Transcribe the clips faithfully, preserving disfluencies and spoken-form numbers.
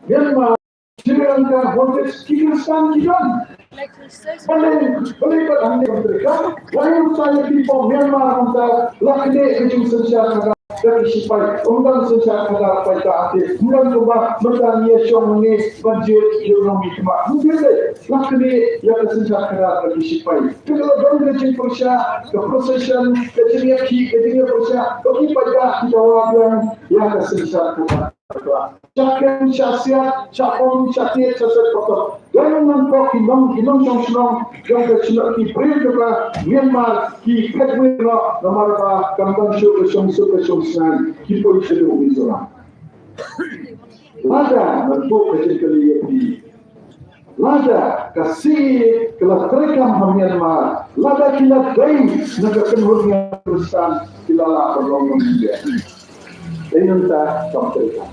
Myanmar, Sri Lanka, Maldives, ki Khristan ki don. Balei, balei pat hangne ban trei kam? Why mynta ïa ki pop Myanmar mynta la knieh ka jingsynshar khadar da ki shipai? Ym don synshar khadar paidbah te. Ym don kumba mynta ngi ïa shong hangne ban jied ïa u nongmihkhmat. Ym dei, la knieh ïa ka synshar khadar da ki shipai. Te ka la don ka jingpyrshah, ka procession, ka jingïakhih, ka jingïapyrshah, ba ki paidbah ki dawa biang ïa ka synshar khadar. Sha kem, sha siat, sha bom, sha tied, sha set patop. Don nangkok ki nong, ki nongshong shnong jong ka shnong, ki briew jong ka Myanmar, ki khetwei noh, namar ba kam don shuh ka shongsuk ka shongsngain, ki poi shaduh Mizoram. Lada nangkok ka jingkylli ïa phi, lada ka C A A ka la treikam ha Myanmar, lada ki la dei na ka kynhun niam Khristan, ki la lah ban long nong India. Dei nangta kam treikam.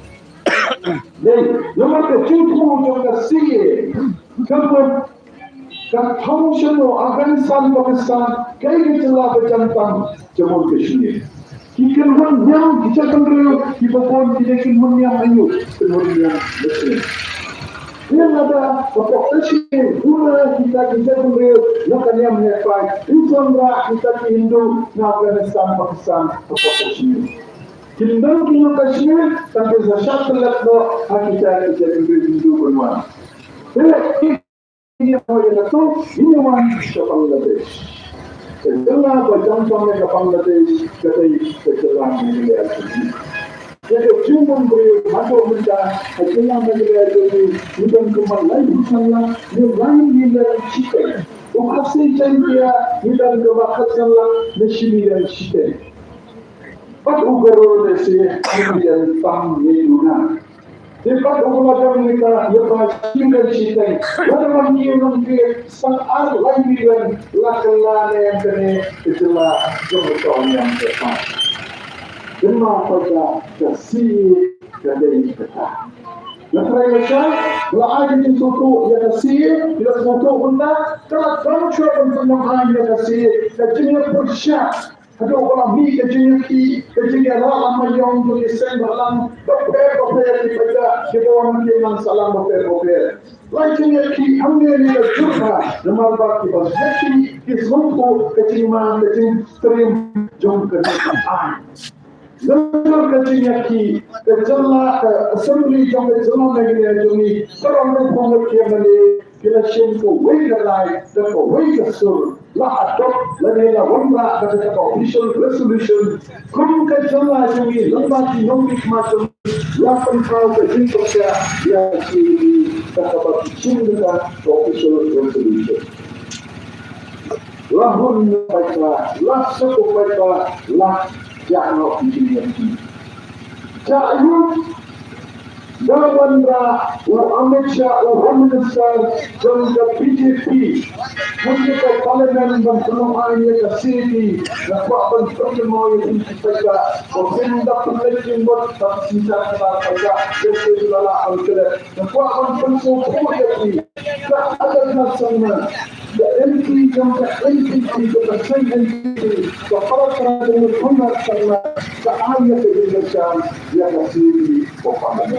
Dei, namar ka jingthmu jong ka C A A ka mut ka thong shano Afghanistan, Pakistan, kaei ka jylla ba jan tam, Jammu Kashmir. Ki kynhun niam ki jaitbynriew kiba bun ki dei kynhun niam aïu? Kynhun niam Muslim. Te lada hapoh Kashmir, bun kita ki jaitbynriew na ka niam Nepal, bun kita ki Hindu na Afghanistan, Pakistan, hapoh Kashmir. Kin don ki nong Kashmir, tang kin sa shah tyllep noh ha kita ki jaitbynriew Hindu ban wan. Te India, ïa katu, India wan sha Bangladesh. Ka jylla ba jan tam ïa ka Bangladesh ka dei ka jylla Meghalaya jong ngi. Ïa ka jingbym briew haduh mynta ha jylla Meghalaya jong ngi, ngi don kumba laiphew san lak ne lai million shiteng. U Khasi Jaiñtia ngi don kumba khatsan lak ne shi million shiteng. Bad u Garo ne shi million tam ne duna. Te pat u la dang ngi ka ïa ba shi million shiteng. Lada ban ïa nang ki sang ar lai million la kylla ne em kane ka jylla jong ka tong ïa ka pa. Jylla pa ka ka C A A ka dei kata. Nga trai nga sha la ai ki jingsngewthuh ïa ka C A A, ki la sngewthuh bynta ka la dang shuwa ban pynlong ai ïa ka C A A ka jingïapyrshah. Haduh ba la mih ka jingïakhih, ka jingïarap lama ïong jong ki seng bhalang bapher bapher, ki paidbah kiba wan ki nang sahlang bapher bapher. La jingïakhih hangne ne ka jur ka, namar ba kiba ïakhih ki sngewthuh ka jingma ka jingtriem jong ka jingaiñ. Namar ka jingïakhih ka jylla, ka assembly jong ka jylla Meghalaya jong ngi, ka rong ka phong ki M L A, ki la shim kawei ka rai da kawei ka sur. La adopt lane la wanrah da kata ka official resolution kum ka jylla jong ngi lyngba ki nongmihkhmat jong ngi, la pynpaw ka jingpyrshah ïa ka C A A da kaba ki shim kata ka official resolution. La hun paidbah, la suk paidbah, la jah noh ki jingïakhih. Jah aïu? Da wanrah u Amit Shah, u Home Minister jong ka B J P, ha ka Parliament ban pynlong aiñ ïa ka C A A. Nga kwah ban pynlong aiñ ïa ka C A A ba phin da pynlong aiñ mut ba phin da pynlong aiñ ïa ka C A A. Nga kwah ban pynsngewthuh ïa phi, ka Agatha Sharma, ka M P jong ka N P P, ka seng N P P, ka para para jong ka Conrad Sangma, ka ai ïa ka jingkyrshan ïa ka C A A.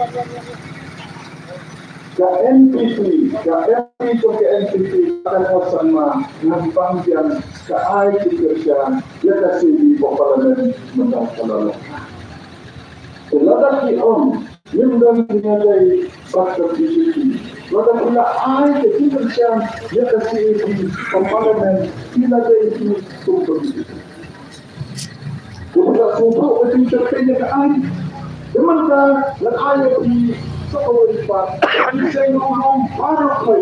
Ka N P P, ka M P jong ka N P P, ka Agatha Sharma, ngan pang biang, ka ai jingkyrshan ïa ka C A A ha Parliament mynta ka la long. Te lada ki ong, ngim don jingïadei bad ka B J P, lada ki la ai ka jingkyrshan ïa ka C A A ha Parliament, ki la dei ki kum ka B J P. Kumta sngewthuh ka jingkyrpad ïa ka aiñ. Te mynta ngan ai ïa phi sa kawei pat. Phi sngewthuh baroh phi,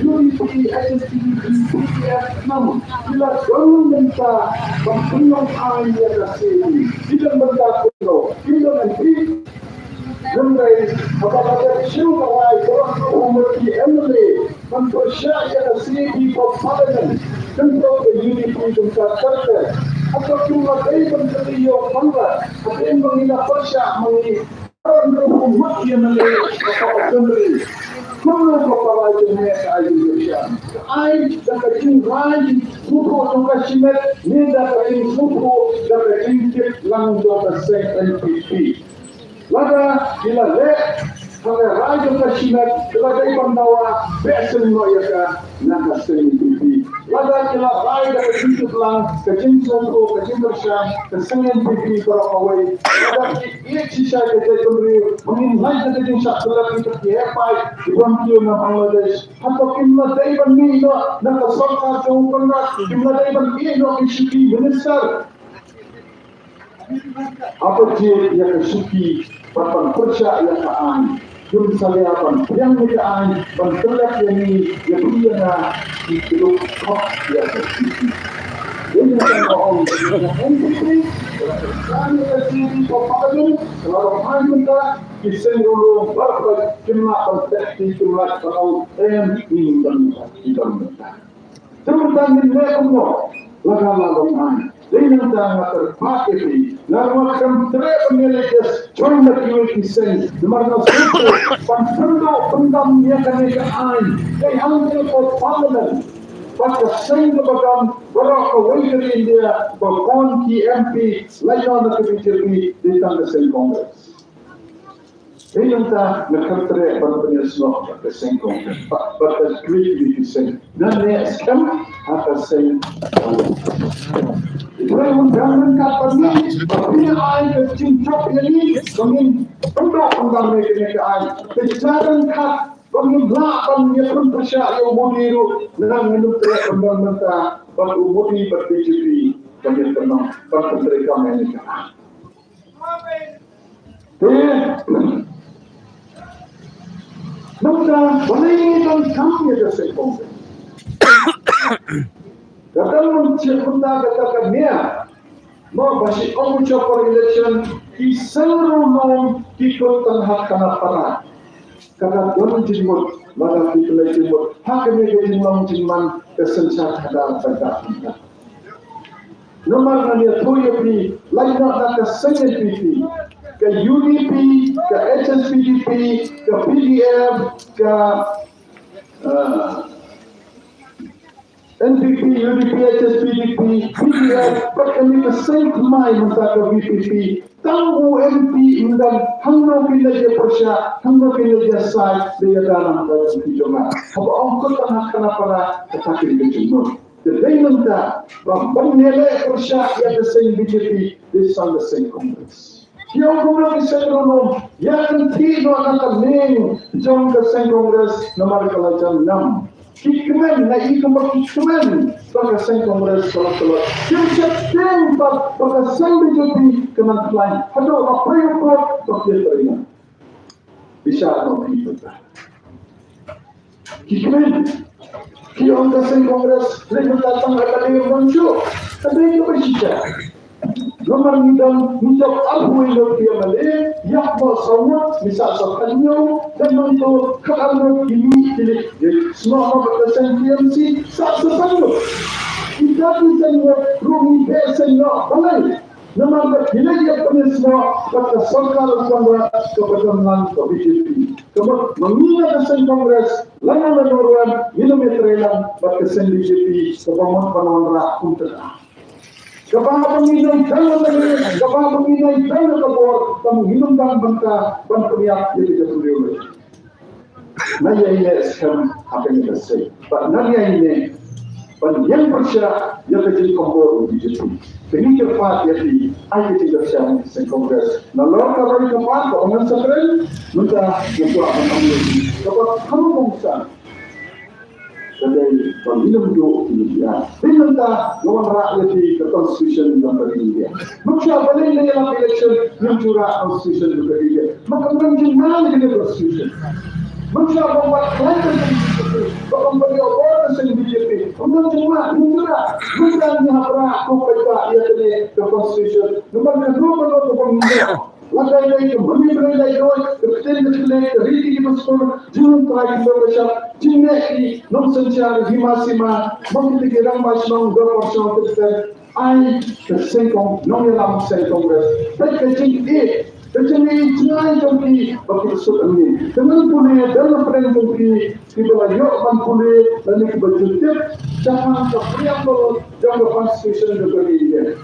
U D P, H S P D P, P D F, nam ki la don mynta ban pynlong aiñ ïa ka C A A. Ki don mynta kumno? Ki don M P. Hynrei haba la dep siew ka rai, baroh ki M L A ban pyrshah ïa ka C A A ha Parliament, kumto ka U D P kumta ter ter. Hato kim la dei ban kylli ïa u Conrad, hadien ba ngi la pyrshah ma ngi baroh hynriew phew ngut ki M L A ha ka Assembly, kumno ka para jong me ka ai jingkyrshan? Ka ai da ka jingrai jingpynbeit jong ka shimet ne da ka jingsngewthuh da ka jingtip lang jong ka seng N P P? ki la leh ha ka rai jong ka shimet, ki la dei ban dawa beh sien noh ïa ka na ka seng N P P. Lada ki la rai da ka jingtip lang, ka jingsngewthuh, ka jingpyrshang, ka seng N P P baroh kawei. Lada ki ïeit shisha ïa ka jaitbynriew, ba ngin lait da ka jingshah tyllep, ki heh paid, ki wan kiew na Bangladesh. Hato kim la dei ban mih noh na ka sorkar jong u Conrad, kim la dei ban ïeh noh ki shuki minister. Haba jied ïa ka shuki bad ban pyrshah ïa ka aiñ, ym salia ban pdiang ïa ka aiñ, ban tyllep ïa ngi, ïa phi ïa nga, ki kyllup khop ïa ka shuki. Dei na ka ong ïa ka N P P, ïa ka shuki ko paladun, ka la ong aiñ mynta, ki seng ru lum baroh kim lah ban teh, kim lah ban ong em, ngi ban, ngi ban mynta. Te mynta ngin leh kumno? Lada la long aiñ. Dei nangta nga kyrpad ïa phi, nga ruh nga khlem treh ban ïaleh ïa ka shuki na kiwei ki seng. Namar nga sngewthuh ban pynduh pyndam ïa kane ka aiñ, ka hangta ko parliament, bad ka seng kaba don baroh kawei ka ri India, ba khun ki M P lait noh na ka B J P, dei tang ka seng Congress. Dei nangta nga khlem treh ban pynïasnoh bad ka seng Congress, bad, bad ka klik klik ki seng. Nangne skhem ha ka seng Congress. Hynrei un dang ryngkat bad ngi, ba phi ai ka jingjop ïa ngi, ba ngin pynduh pyndam ïa kane ka aiñ. Te ïa ryngkat ba ngin lah ban ïa pynpyrshah ïa u Modi ruh, nang ngin ym treh ban don mynta bad u Modi bad B J P ban ïa pynlong, ban pyntreikam ïa kane ka aiñ. Te nangta balei ngi donkam ïa ka seng Congress? Ka dang mynta kata ka nia, mo, ba shi ong u jop election, ki seng ru lum ki kut tang ha Khanapara. Kata don jingmut, lada ki khlem jingmut, ha kane ka jinglong jingman ka synshar khadar ba ka. Namar ngan ïathuh ïa phi, lait noh na ka seng N P P, ka U D P, ka H S P D P, ka P D F, ka, ah, N P P, U D P, H S P D P, P D F, bad kane ka seng thymmai mynta ka V P P. Tang u M P ym don, hangno kin leit ïa pyrshah, hangno kin leit ïa said, leit ïa dalam ka jong ki jong nga. Haba ong kut tang ha Khanapara, kata kin ka jingmut. Te dei nangta, ba ban ïaleh pyrshah ïa ka seng B J P, dei sang ka seng Congress. Ki ong kumno ki seng ru lum, ïa kynthih noh na ka liang jong ka seng Congress, namar ka la jan nam. Ki kmen, nga i kumba ki kmen, ba ka seng Congress ka la tlot. Kim sheptieng ba, ba ka seng B J P ka nang khlaiñ. Haduh ba poi u kot, ba ki trei. Bishar noh ki mynta. Ki kmen. Ki ong ka seng Congress, lei mynta tang M L A ym don shuh. Ka dei kaba shisha. Namar ngi don, ngi jop arphew ngut ki M L A, ïap noh saw ngut, ngi sah saw hynñiew, dang nangta khatar ngut ki mih ki leit. Snoh noh bad ka seng T M C, sah saw san ngut. Kita ki seng ngut, ruh ngi beh seng noh, balei? Namar ba ki leit ïa pynïasnoh bad ka sorkar u Conrad kaba don lang ka B J P. Ka mut ma ngi na ka seng Congress, lano lano ruh ngin ym ïatrei lang bad ka seng B J P kaba mut ban wanrah kumta. Kaba ba ngi nang tang na ka, kaba ba ngi nang tang na ka bor, kaba ngi nang ban bynta ban pynïap ïa ka jaitbynriew. Nga ïai leh skhem ha kane ka seng. Bad nga ïai leh ban ïeng pyrshah ïa ka jingkombor u B J P. Te ngi kyrpad ïa phi, ai ka jingkyrshan seng Congress. Nalor ka roi ka par, ka ong ngan sa kren, mynta nga kwah ban ong ïa phi. Kaba kham bun san. Ka dei ba ngin ym duh ïa ki. Te mynta nga wanrah ïa phi ka constitution jong ka ri India. Mynta balei ngi ïalap election ngim ju rah constitution jong ka ri India. Mynta ngim ju rah ïa ka constitution. Mynta ba wat khlaiñ ka constitution, ba ym ban ïoh bor ka seng B J P. Mynta ngim ju rah, ngim ju rah. Mynta ngi hap rah ko paidbah ïa kane ka constitution. Namar kano kano kaba ngi ïoh. Wat dei dei ka mani brei dei doi, ka ktien ka khleh, ka riti ki baskur, jingtrai ki sor ka shap, jingleh ki nongsynshar, hima sima, mo kita ki rangbah shnong, dorbar shnong, kita ai ka seng Cong, nongïalam seng Congress. Peit ka jingïeit, ka jingïeit jngai jong ki, ba ki suk ani. Ka nang pule, don na pdeng jong ki, kiba la ïoh ban pule, lane kiba ju tip shaphang ka preamble jong ka Constitution jong ka India.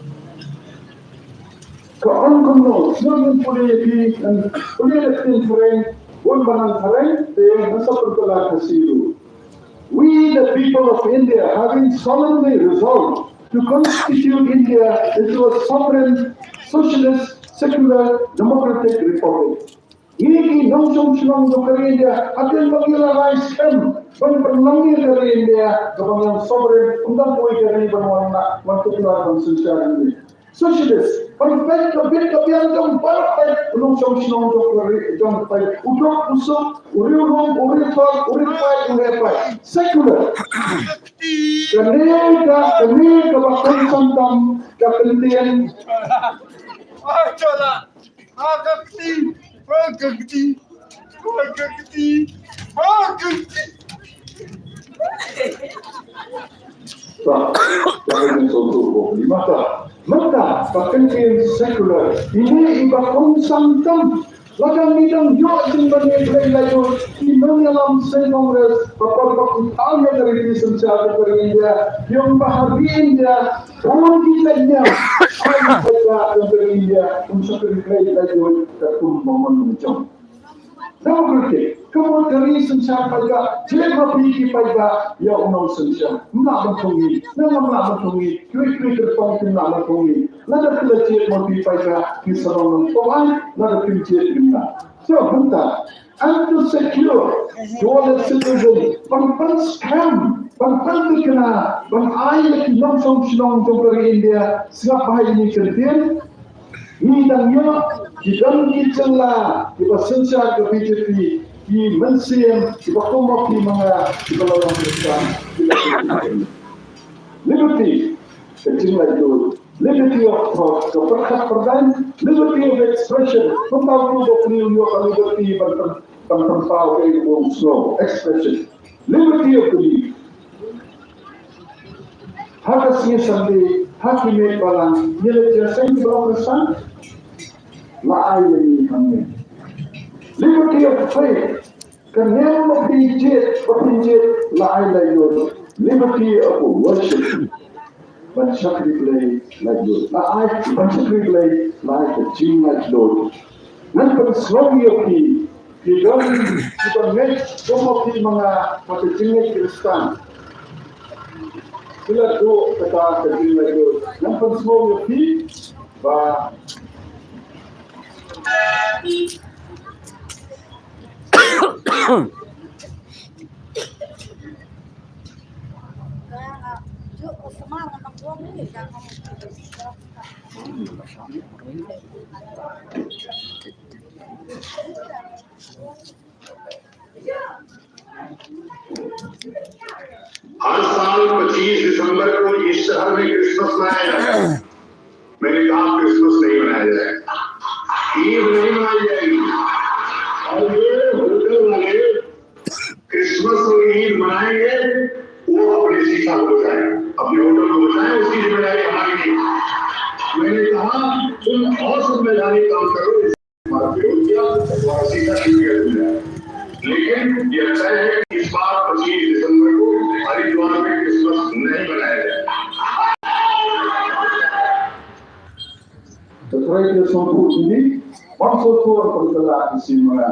Ka ong kumno, sngewbha pule ïa ki, pule ïa ki phareng, bun ba nang phareng, te nang sa pynkylla Khasi ruh. We, the people of India, having solemnly resolved to constitute India into a sovereign, socialist, secular, democratic republic. Ngi ki nongshong shnong jong ka ri India, hadien ba ngi la rai skhem ban pynlong ïa ka ri India kaba ngan sovereign, ym dang poi ka ri ban wan na, wan tuklar ban synshar ïa ngi. Socialist, ban peit ka bit ka biang jong baroh peit u nongshong shnong jong ka ri, jong peit u duk u suk, u riewlum, u riewthok, u riewpaid, u riewpaid. Secular. Kane ka, kane kaba kongsan tam ka kyntien. Ba, ba, ba, ba, ba, ba, mynta, ba, ba, ba, ba, secular. Ine i ba kongsan tam. Lada ngi dang ïoh jingmane khlem lait lut, ki nongïalam seng Congress, ba, ba, ba, ki thaw ïa ka riti synshar ka ri India, ïong ba ha ri India, bun ki lait ïa, ai ba ka ri India, um shakri khlem lait lut, ka kum ba mon jong. Democratic, ka mut ka ri synshar paidbah, jied ma phi ki paidbah ïa u nongsynshar. Ym lah ban thung ngi, ym lah ban thung ngi, kiwei kiwei ki rukom kim lah ban thung ngi. Lada phi la jied ma phi paidbah, ki sa long nongthoh aiñ, lada phim jied kim lah. So, mynta, and to secure to all the citizens, ban pynskhem, ban pynthikna, ban ai ïa ki nongshong shnong jong ka ri India, sngap bha ïa kine ki kyntien, Ngi dang ïoh, ki don ki jylla, kiba synshar ka B J P, ki mynsiem, kiba kum ma phi ma nga, kiba la long Khristan, kiba kum ma phi. Liberty, ka jinglaitluid. Liberty of thought, ka pyrkhat pyrdaiñ. Liberty of expression, kumba u ba pynïoh ka liberty ban pyn-, ban pynpaw ka ïing ka bun shnong. Expression. Liberty of belief. Ha ka sngi Sunday, ha ki miet balang, ngi leit ïaseng ki briew Khristan. La ai ïa ngi hangne. Liberty of faith. Ka niam ba phi jied, ba phi jied, la ai laitluid. Liberty of worship. Ban shakri Blei laitluid. La ai, ban shakri Blei, la ai ka jinglaitluid. Ngan pynsngew ïa phi, phi don, phi don ngeit, kum ma phi ma nga, ha ka jingngeit Khristan. Phi la duh kata ka jinglaitluid. Ngan pynsngew ïa phi, ba. हर साल पच्चीस दिसंबर को इस शहर में क्रिसमस मनाया जाता है। मैंने कहा, क्रिसमस नहीं मनाया जाएगा, ईद नहीं मनाई जाएगी। और ये होटल वाले क्रिसमस और ईद मनाएंगे, वो अपने शीशा को बचाएं, अपने होटल को बचाएं, उसकी जिम्मेदारी हमारी नहीं। मैंने कहा, तुम और संवैधानिक काम करो, तुम्हारा विरोध किया, तुम्हारा शीशा टूट गया, टूट गया। लेकिन ये तय है कि इस बार पच्चीस दिसंबर को हरिद्वार में क्रिसमस नहीं मनाया जाएगा। Trai ki sngewthuh jingmut, bad sngewthuh pynkylla ki sima.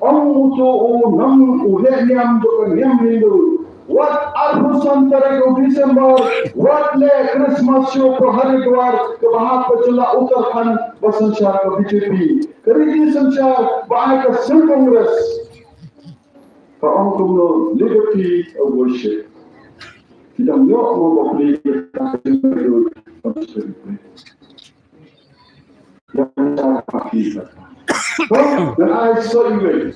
Ong uto u nong u heh niam jong ka niam Hindu. Wat arphew san tarik u December, wat leh Christmas show ha Haridwar, kaba hap ka jylla Uttarakhand, ba synshar ka B J P. Ka riti synshar, ba ai ka seng Congress. Ka ong kumno, liberty of worship. Ki dang ïoh mo ba plie ka jingmut. Ngan ai soi iwei.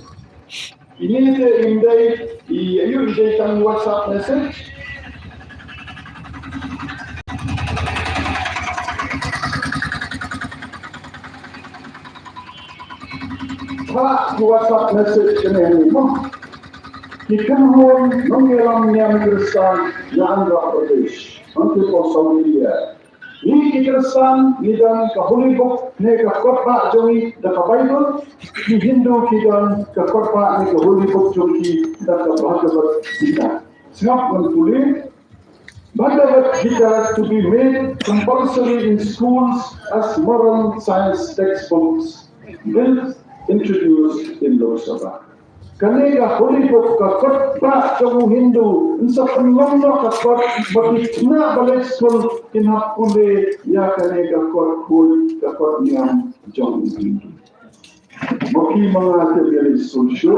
Ine te im dei, i, ayu i dei tang WhatsApp message. Phah ki WhatsApp message kane hangne mo. Ki kynhun nongïalam niam Khristan na Andhra Pradesh. Hangto ha South India. Ngi ki Khristan, ngi don ka Holy Book ne ka kot bah jong ngi da ka Baibl, ki Hindu ki don ka kot bah ne ka Holy Book jong ki da ka Bhagavad Gita. Sngap ngan pule, Bhagavad Gita to be made compulsory in schools as moral science textbooks, bill introduced in Lok Sabha. Kane ka holy book, ka kot ba jong u Hindu, yn sa pynlong noh ka kot ba ki khynnah ba leit skul kin hap pule ïa kane ka kot khuid, ka kot niam jong u Hindu. Mo ki ma nga te beli sulshu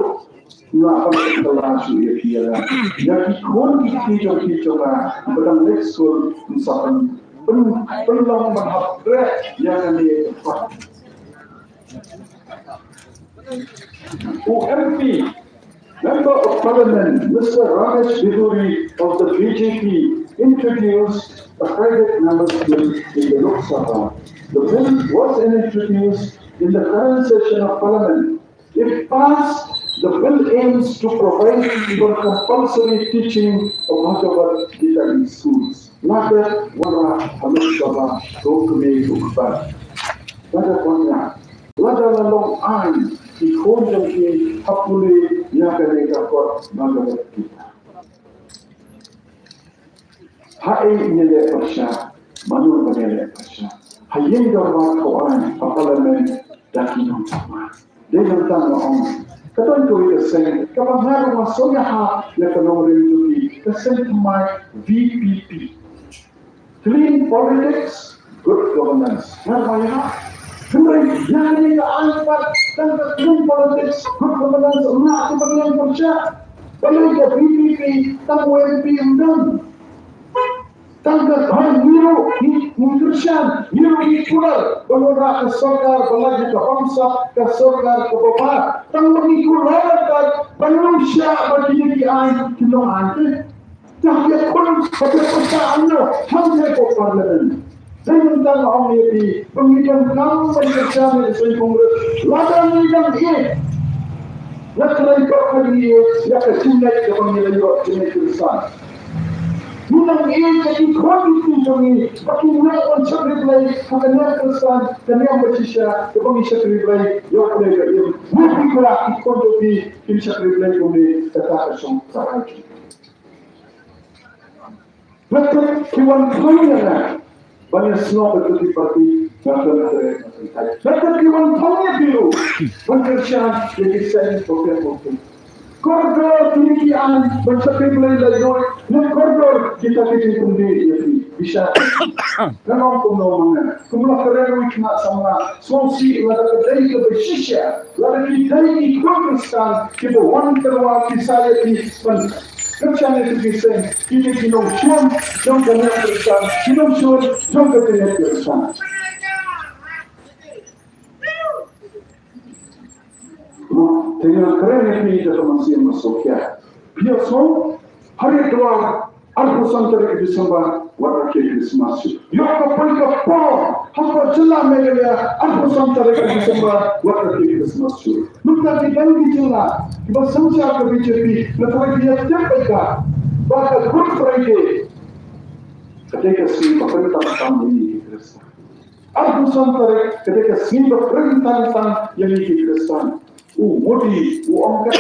na ka la shu ïa ki ïa ki khun ki jong ki jong nga ba dang leit skul, sa pyn pyn pynlong ban hap treh ïa kane ka kot. U M P, Member of Parliament, Mister Ramesh Bidhuri of the B J P, introduced a private members bill in the Lok Sabha. The bill was introduced in the current session of Parliament. If passed, the bill aims to provide for compulsory teaching of Bhagavad Gita in schools. Lada wanrah ha Lok Sabha, to kmie to kpa. Lada wanrah, lada la long aiñ, ki khun jong ki hap pule ïa kane ka kot Bhagavad Gita. Ha ei ngi leh pyrshah, mano ba ngi leh pyrshah. Ha ïing dorbar khawai, ha parliament, da ki nongthammai. Dei nangta nga ong. Ka don kawei ka seng, kaba nga ruh nga sngewbha ïa ka nongrim jong ki, ka seng thymmai V P P. Clean politics, good governance. Nga ruh nga ïa. Hynrei ïa kane ka aiñ pat, tang ka clean politics, good governance, nga ruh nga pyrshah. Balei ka V P P tang u M P ym don? Tang ka, ha, ngi ruh ngi, ngi kyrshan, ngi ruh ngi kular, ba wanrah ka sorkar ba lait ka bamsap, ka sorkar kaba bha. Tang ba ngi kular, ba, ba ngi ruh shah ba kine ki aiñ kin long aiñ te. Tang ïa khun ba ki pynshah aiñ noh, hangta ha parliament. Dei nangta nga ong ïa phi, ba ngi donkam ban kyrshan ïa ka seng Congress. Lada ngi dang ïeit, nga khlem pat ngi ïeit ïa ka jingngeit kaba ngi la ïoh, jingngeit Khristan. Ngi nang ïeit ïa ki khun ki kti jong ngi ba kin ïoh ban shakri Blei ha ka niam Khristan, ka niam ba shisha kaba ngi shakri Blei ïa U Blei ba im. Ngi phi kwah ki khun jong phi kin shakri Blei kumne, kata ka shong tharai jong ngi. Lada ki wan thong ïa nga ban ïasnoh bad ki party, nga khlem treh, nga khlem treh. Lada ki wan thong ïa phi ruh ban kyrshan ïa ki seng bapher bapher. Kordor kine ki aiñ ban shakri Blei lait luid, ne kordor kita ki jingpynbeit ïa phi. Bishar. Nga ong kumno ma nga, kum la kren u khynnah samla, sngewsih lada ka dei kaba shisha, lada ki dei ki khun Khristan kiba wan tyrwa ki sa ïa ki ban kyrshan ïa ki seng, ki dei ki nongshun jong ka niam Khristan, ki nongshun jong ka jingngeit Khristan. Te nga kren ïa phi da ka mynsiem ba sngewkhia. Phi ïohsngew, Haridwar, arphew san tarik December, wat la khie Christmas shuh. Ïoh ka poi ka por ha ka jylla Meghalaya, arphew san tarik December, wat la khie Christmas shuh. Mynta ki don ki jylla kiba synshar ka B J P, na tarik ki ïa tip bad ka ba ka Good Friday. Ka dei ka sngi ba kynta tam ïa ngi ki Khristan. Arphew san tarik ka dei ka sngi ba kynta tam ïa ngi ki Khristan. U Modi u ong ka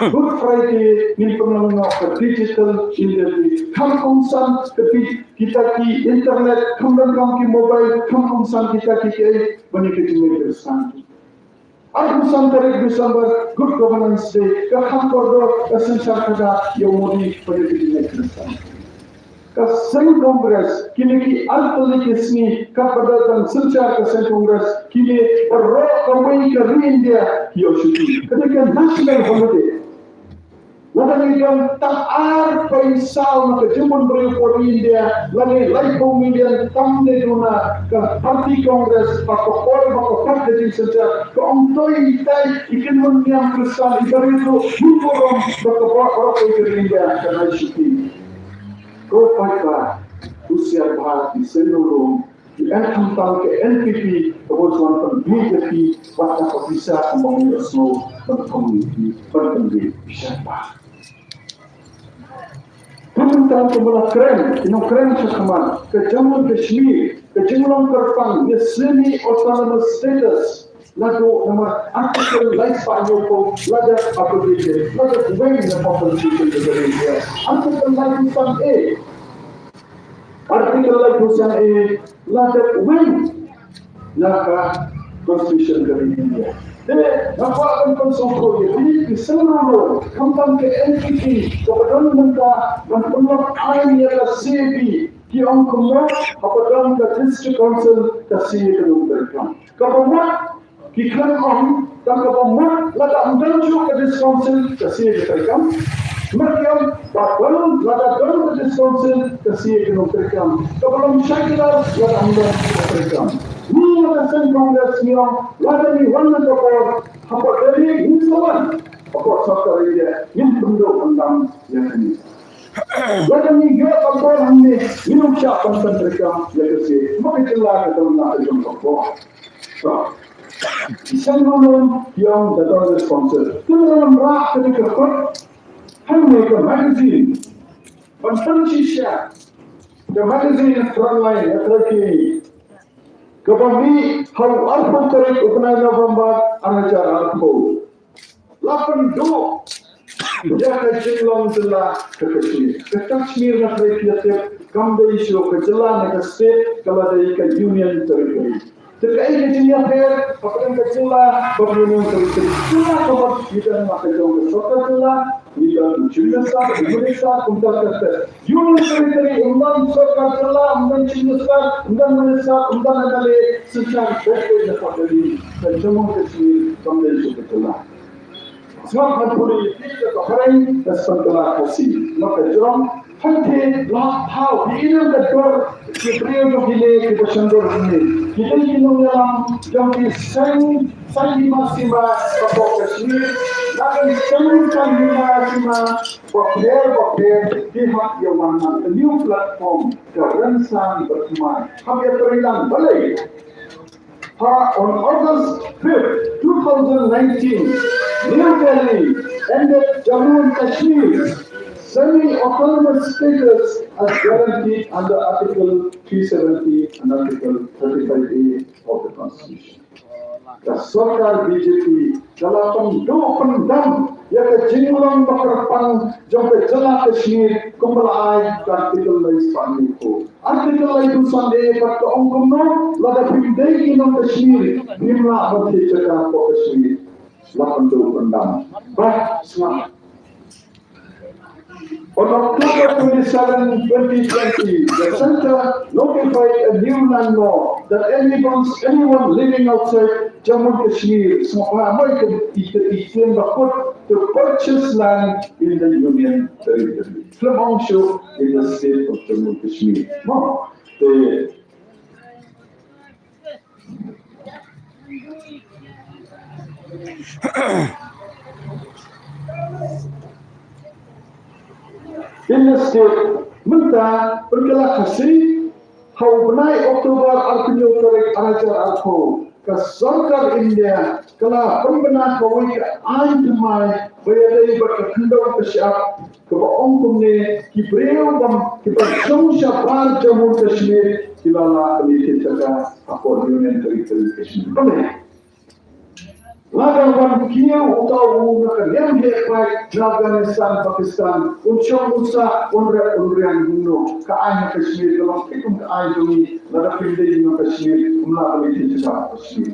Good Friday ngin pynlong noh ka Digital India Day. Kham kongsan ka di-, kita ki internet, kham donkam ki mobile, kham kongsan kita ki kiei, ban ïa ka jingngeit Khristan. Arphew san tarik December, Good Governance Day, ka kham kordor ka synshar khadar ïa u Modi ban ïa ka jingngeit Khristan. Ka seng Congress, kine ki artylli ki sngi, katba dang synshar ka seng Congress, kine baroh kawei ka ri India ki ïoh shuti. Ka dei ka national holiday. Lada ngi don tang ar poi saw na ka jingmut briew por India, lane laiphew million tam ne duna, ka party Congress, ba ka por, ba ka pat ka jingsynshar, ka ong to ïa itai i kynhun niam Khristan, i barit ruh, i burom, ba ka por, por poi ka India, ka nai shuti. Ko paidbah, husiar bha, i seng Rom, i khamtam ka N P P, ka bun shuwa pynbeit ïa phi, wat la ka pisa ka mong ïa snow, ban thong ïa phi, ban pynbeit, pisa bha. Pynban tang kumba la kren, ïa nongkren shakhmat, ka Jammu Kashmir, ka jinglong kyrpang, ïa semi autonomous status, naduh namar Article lai spah hynñiewphew, lada application, lada weng na Constitution of India. Article lai spah A. Article laiphew san A la dep weng na ka Constitution ka ri India. Te nga kwah ban pynsngewthuh ïa phi ki seng ruh, khamtam ka N P P kaba don mynta ban pynlong aiñ ïa ka C A B, ki ong kumno, haba don ka District Council ka C A ka nongtrei kam. Kaba mut ki khlem ong, tang kaba mut lada ym don shuh ka District Council ka C A ka trei kam. Mut ki ong ba don, lada don ka District Council ka C A ka nongtrei kam. Kaba long shait lada ym don ka trei kam. Ngi na ka seng Congress ngi ong lada ngi wan na ka bor, hapoh Delhi ngin sa wan, hapoh sorkar India ngin pynduh pyndam ïa kane. Lada ngi ïoh ka bor hangne ngin ym shah ban pyntrei kam ïa ka C A. Ba ka jylla ka don na ka jong ka bor. Shen lulun yong the Dodgers sponsor. Tun lam rak kani ka kot. Hangne ka magazine. Ban pynshai sha. Ka magazine Frontline, ya traki. Kaba mih ha u arphew tarik u bnai November, ar hajar arphew. La pynduh ïa ka jinglong jylla ka Kashmir. Ka Kashmir na ka ri ka tip kam dei shuh ka jylla ne ka state, ka la dei ka Union Territory. Te kaei ka jingïapher hapdeng ka jylla bad Union Territory? Jylla ka mut ngi don ma ka jong ka sorkar jylla, ngi don u Chief Minister, u Minister, kumta kumta. Union Territory ym don sorkar jylla, ym don Chief Minister, ym don Minister, ym don M L A, synshar beit beit na ka jylla. Ka Jammu Kashmir kam dei shuh ka jylla. Sngap ban pule ïa ki ka phareng ka sngap ka la Khasi. Naba ka jrong hangtei la thaw ki ïa ka dor ki briew jong ki ne ki ba sngewdor ki ne. Ki dei ki nongïalam jong ki seng saiñ hima sima ka pok ka shngi. La ka seng saiñ hima sima bapher bapher ki hap ïa wan na ka new platform ka rynsan ba thymmai. Hap ïa ka rynsan balei? Ha, on August fifth, two thousand nineteen, New Delhi ended Jammu and Kashmir's semi-autonomous status as guaranteed under Article three seventy and Article thirty-five A of the Constitution. Ka sorkar B J P ka la pynduh pyndam ïa ka jinglong ba kyrpang jong ka jylla Kashmir kumba la ai ka Article lai spah hynñiewphew. Article laiphew san A pat ka ong kumno, lada phim dei ki nong Kashmir phim lah ban thied jaka hapoh Kashmir. La pynduh pyndam. Bad sngap. On October twenty-seven, twenty twenty, the centre notified a new land law that enables anyone living outside Jammu and Kashmir, sngap ha, mo, i, i, i, i, to purchase land in the Union Territory. Khlem ong shuh in the state of Jammu and Kashmir. Mo, te in the state mynta, pynkylla Khasi, ha u bnai October arphew hynñiew tarik ar hajar arphew, ka sorkar India ka la pynbna kawei ka aiñ thymmai ba ïadei bad ka khyndew ka shyiap, kaba ong kumne, ki briew bym, kiba shong shabar Jammu Kashmir ki la lah ban thied jaka hapoh Union Territory Kashmir. Kumne. Lada wan kiew uta u na ka liang heh paid na Afghanistan, Pakistan, un shong un sah, un rep un riang kumno, ka aiñ ha Kashmir ka long thik kum ka aiñ jong ngi, lada phim dei nong Kashmir phim lah ban thied jaka ha Kashmir.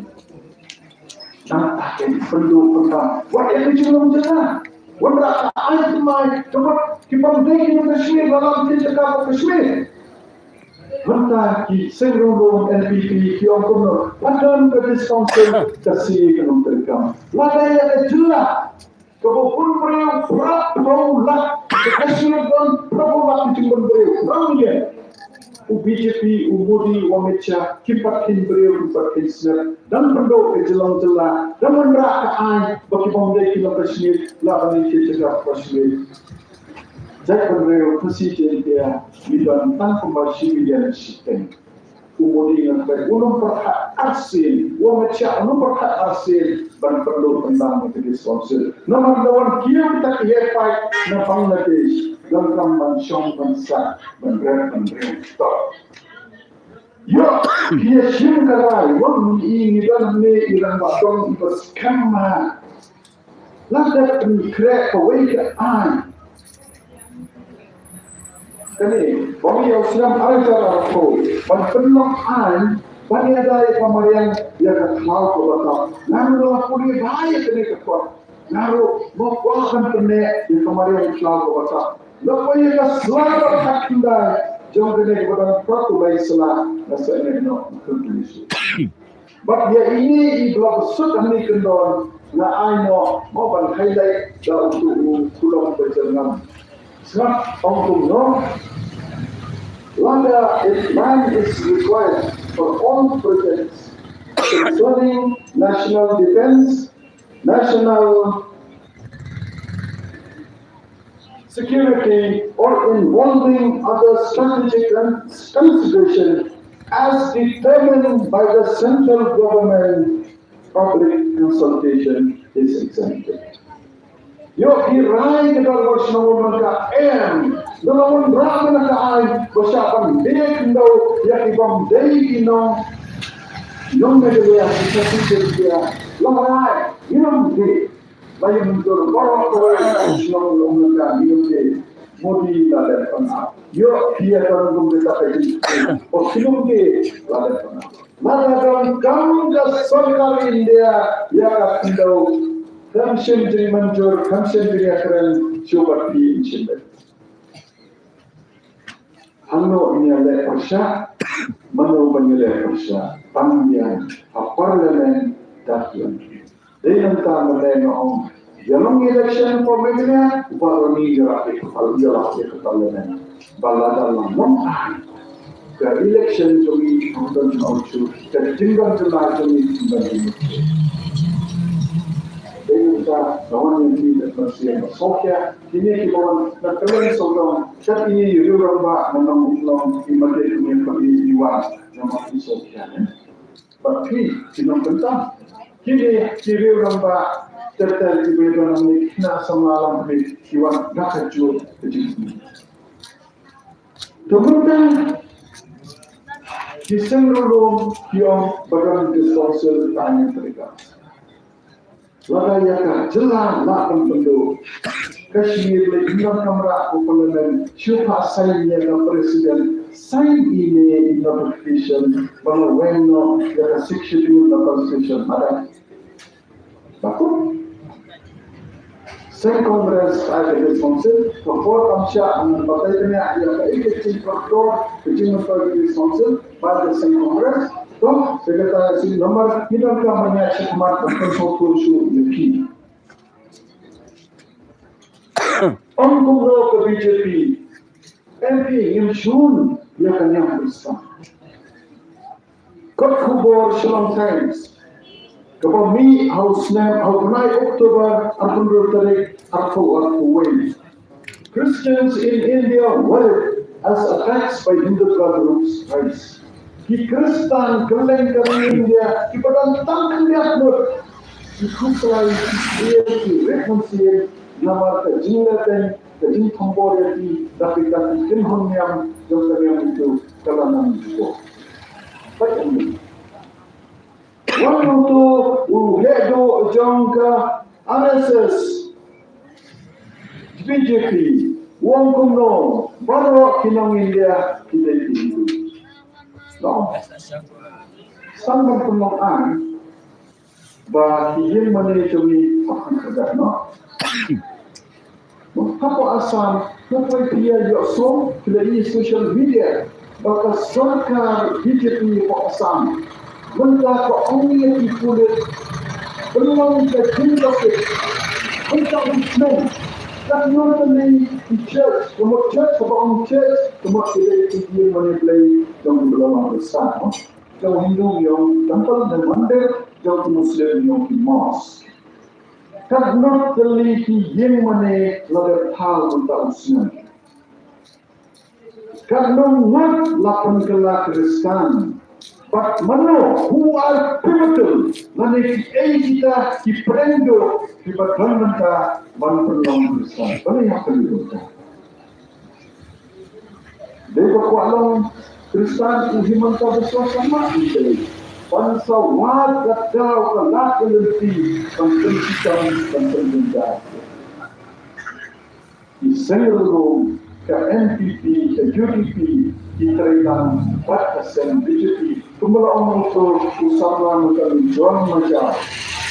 Nangta ka pynduh pyndam. Wat ïa ka jinglong jylla. Wanrah ka aiñ thymmai, ka mut ki bym dei ki nong Kashmir la lah ban thied jaka ha Kashmir. Mynta ki seng rong rong N P P ki ong kumno, pat don ka District Council ka C A ka nongtrei kam. Lada ïa ka jylla kaba bun briew phra phew lak, ka Kashmir don phra phew lak ki jingbun briew, phra million. U B J P, u Modi, u Amit Shah, kim pat kheiñ briew, kim pat kheiñ snep. Dang pynduh ka jinglong jylla, dang wanrah ka aiñ ba ki bym dei ki nong Kashmir lah ban thied jaka ha Kashmir. Jaitbynriew Khasi Jaiñtia ngi don tang kumba shi million shiteng. U Modi ngan peit un ym pyrkhat arsien, u Amit Shah un ym pyrkhat arsien ban pynduh pyndam ïa ka District Council. Namar lada wan kiew kita ki heh paid na Bangladesh, donkam ban shong ban sah ban rep ban riang. Ïoh ki ïa shim ka rai, wan i ngi don hangne i rangbah dong i ba skhem ma. Lada pynkhreh kawei ka aiñ, Kane, ba ngi ïa u snem ar hajar arphew, ban pynlong aiñ ban ïada ïa ka mariang ïa ka khlaw kaba tap. Nga ruh nga pule ba ïa kane ka kot. Nga ruh nga kwah ban pynneh ïa ka mariang khlaw kaba tap. Naba ïa ka sla ba khatkhyndai jong kane kaba dang pat u lai sla, nga sa ïa noh. Bad ïa ine i ba la sut hangne kyndon, nga ai noh mo ban highlight da utu u khulom ba jyrngam. Sngap ong kumno. Lada a plan is required for all projects concerning national defense, national security, or involving other strategic con- consideration as determined by the central government, public consultation is exempted. Ïoh ki rai ka dor war shnong, wan ka em da la wan rah na ka ai ba shah ban dei ki nong ïa ki bym dei ki nong. Nong Meghalaya ki sa ki jin ki la rai ngi ym dei. Ba ïa mynjur baroh kawei shnong long na ka ngi ym dei. Modi la dep pynap. Ïoh ki ïa ka nong kum dei ta ka jin. O ki ym dei la dep pynap. Lada donkam ka sorkar India ïa ka khyndew, kam shym jingmynjur, kam shym jingïakren shuh bad phi, shim bad. Hangno ngi ïaleh pyrshah, mano ban ïaleh pyrshah, tang biang ha Parliament da biang. Dei nangta mynne nga ong ïa long election for Meghalaya, uba rani ïa la phi ka Parliament. Ba lada la long ai ka election jong ngi, ym don shuh ka jingdon jylla jong ngi, ym don jingdon. Dei nangta nga wan ïa ngi da ka sien ba sngewkhia kine kiba wan na kylleng sawdong, kat ine i riew rangbah na Nongumlong, i Madiang, i Madiang, i wan na ma ki sngewkhia ne. Bad phi ki nongkyntang, kine ki riew rangbah ter ter kiba ïadon hangne, ki khynnah samla lam phi ki wan da kajuh ka jingkmen. Te mynta ki seng riewlum ki ong ba don dispensal time tyrka. Lada ïa ka jylla lah ban pynduh, Kashmir leh ïndon kamra ko Parliament, shu phah sign ïa ka President, sign ine i notification ba la weng noh ïa ka Sixth Schedule na Constitution. Mada ba kum seng Congress ai ka Dispensal, ka por kam shah, ngan batai kane ïa ka, ïa ka jingpyrkhat ka jingmyntoi ka Dispensal ba ka seng Congress. To, te kata seng nomor ngi donkam ban ïa shakmat ban pynsngewthuh shuh ïa ki. Ong kumno ka B J P, M P ngim shun ïa ka niam Khristan. Kot khubor Shillong Times kaba mih ha u snem, ha u bnai October arphew hynriew tarik arphew arphew wei. Christians in India worried as attacks by Hindutva groups rise. Ki Khristan kylleng ka ri India kiba don tang khyndiat ngut ki khuslai, ki ïa ki rit mynsiem namar ka jingleh beiñ, ka jingthombor ïa ki da kita ki kynhun niam jong ka niam itu ka la nang jubor. Peit hangne. Wan uto u heh duh jong ka R S S, B J P, u ong kumno, baroh ki nong India ki dei ki Hindu. No. Sang ban pynlong ai ba ki ïing mane jong ngi hap ban kyrdan noh. Hapoh Assam, nga poi phi ïa ïohsngew phi la i social media ba ka sorkar B J P hapoh Assam mynta ka ong ïa ki pulit pynlong ka jingdokit, pynlong ka jingdokit. Katno tylli ki church, ka mut church, kaba ong church ka mut ki dei ki ïing mane Blei jong ki ba la long Khristan, jong Hindu ïong temple ne mandir, jong ki Muslim ïong ki mosque. Katno tylli ki ïing mane la dep phal mynta u snem. Katno ngut la pynkylla Khristan. Bad mano, who are pivotal, lane kiei kita ki pyrshah kiba don mynta ban pynlong Khristan. Ban ïa pynlong Khristan. Dei ba kwah long Khristan u Himanta Biswa Sarma u dei ban sa wad ka daw ka lad ka lynti ban pynshitom ban pynjynjar. Ki seng riewlum, ka N P P, ka U D P, ki trei lang bad ka seng B J P. Kumba la ong u samla mynta u John Macha.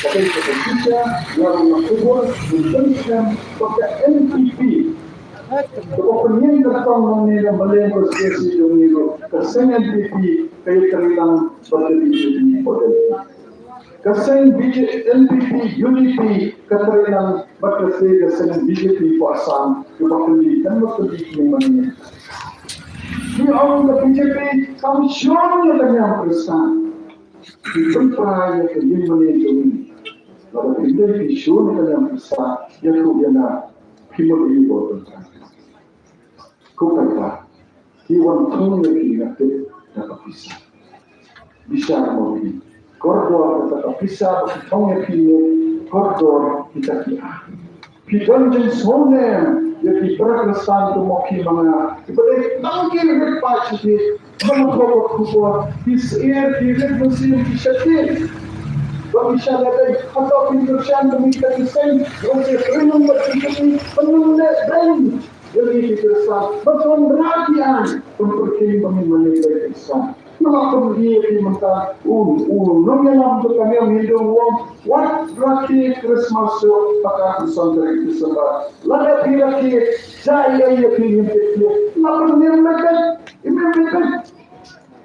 Ka dei ka teacher, la ong u khubor, u teng seng, bad ka N P P. Kaba pynïeng kyrtong nangne na Maleng constituency jong ngi ruh, ka seng N P P, ka ïatrei lang bad ka B J P. Ka seng B J P, N P P, U D P, ka trei lang bad ka seng, ka seng B J P hapoh Assam, kaba kylli, kan ba kylli ki mane. Ki ong ka B J P kam shun ïa ka niam Khristan. Ki pynpra ïa ka ïing mane jong ngi. Lada phi dei phi shun ïa ka niam Khristan, ïathuh ïa nga, phi mut ïa u ba pynpra. Ko paidbah, ki wan thung ïa phi nga tip da ka pisa. Bishar mo phi. Kordor da ka pisa ba ki thung ïa phi, kordor kita ki ar. Phi don jingsngewlem ïa ki para Khristan kum mo phi ma nga. Kiba dei tang ki rit paid sha phi. Ba nga thok ka khubor, ki syiar, ki rit mynsiem, ki shakri. Ba ki shah lehbeiñ, hato phi kyrshan ba ngi kat ki seng, ba ki rit mynsiem, ba ki rit mynsiem, ba ngi lehbeiñ. Ïa ngi ki Khristan, ba ki wanrah ki aiñ, pynpyrkhing ba ngin mane Blei Khristan. Namar kumne ïa ki mynta, u, u nongïalam jong ka niam Hindu u ong, wat rakhe Christmas shuh ha ka arphew san tarik December. Lada phi rakhe, jia ïa, ïa phi ngin tip ïa. Namar niam Blei Khristan, ïa niam Blei Khristan.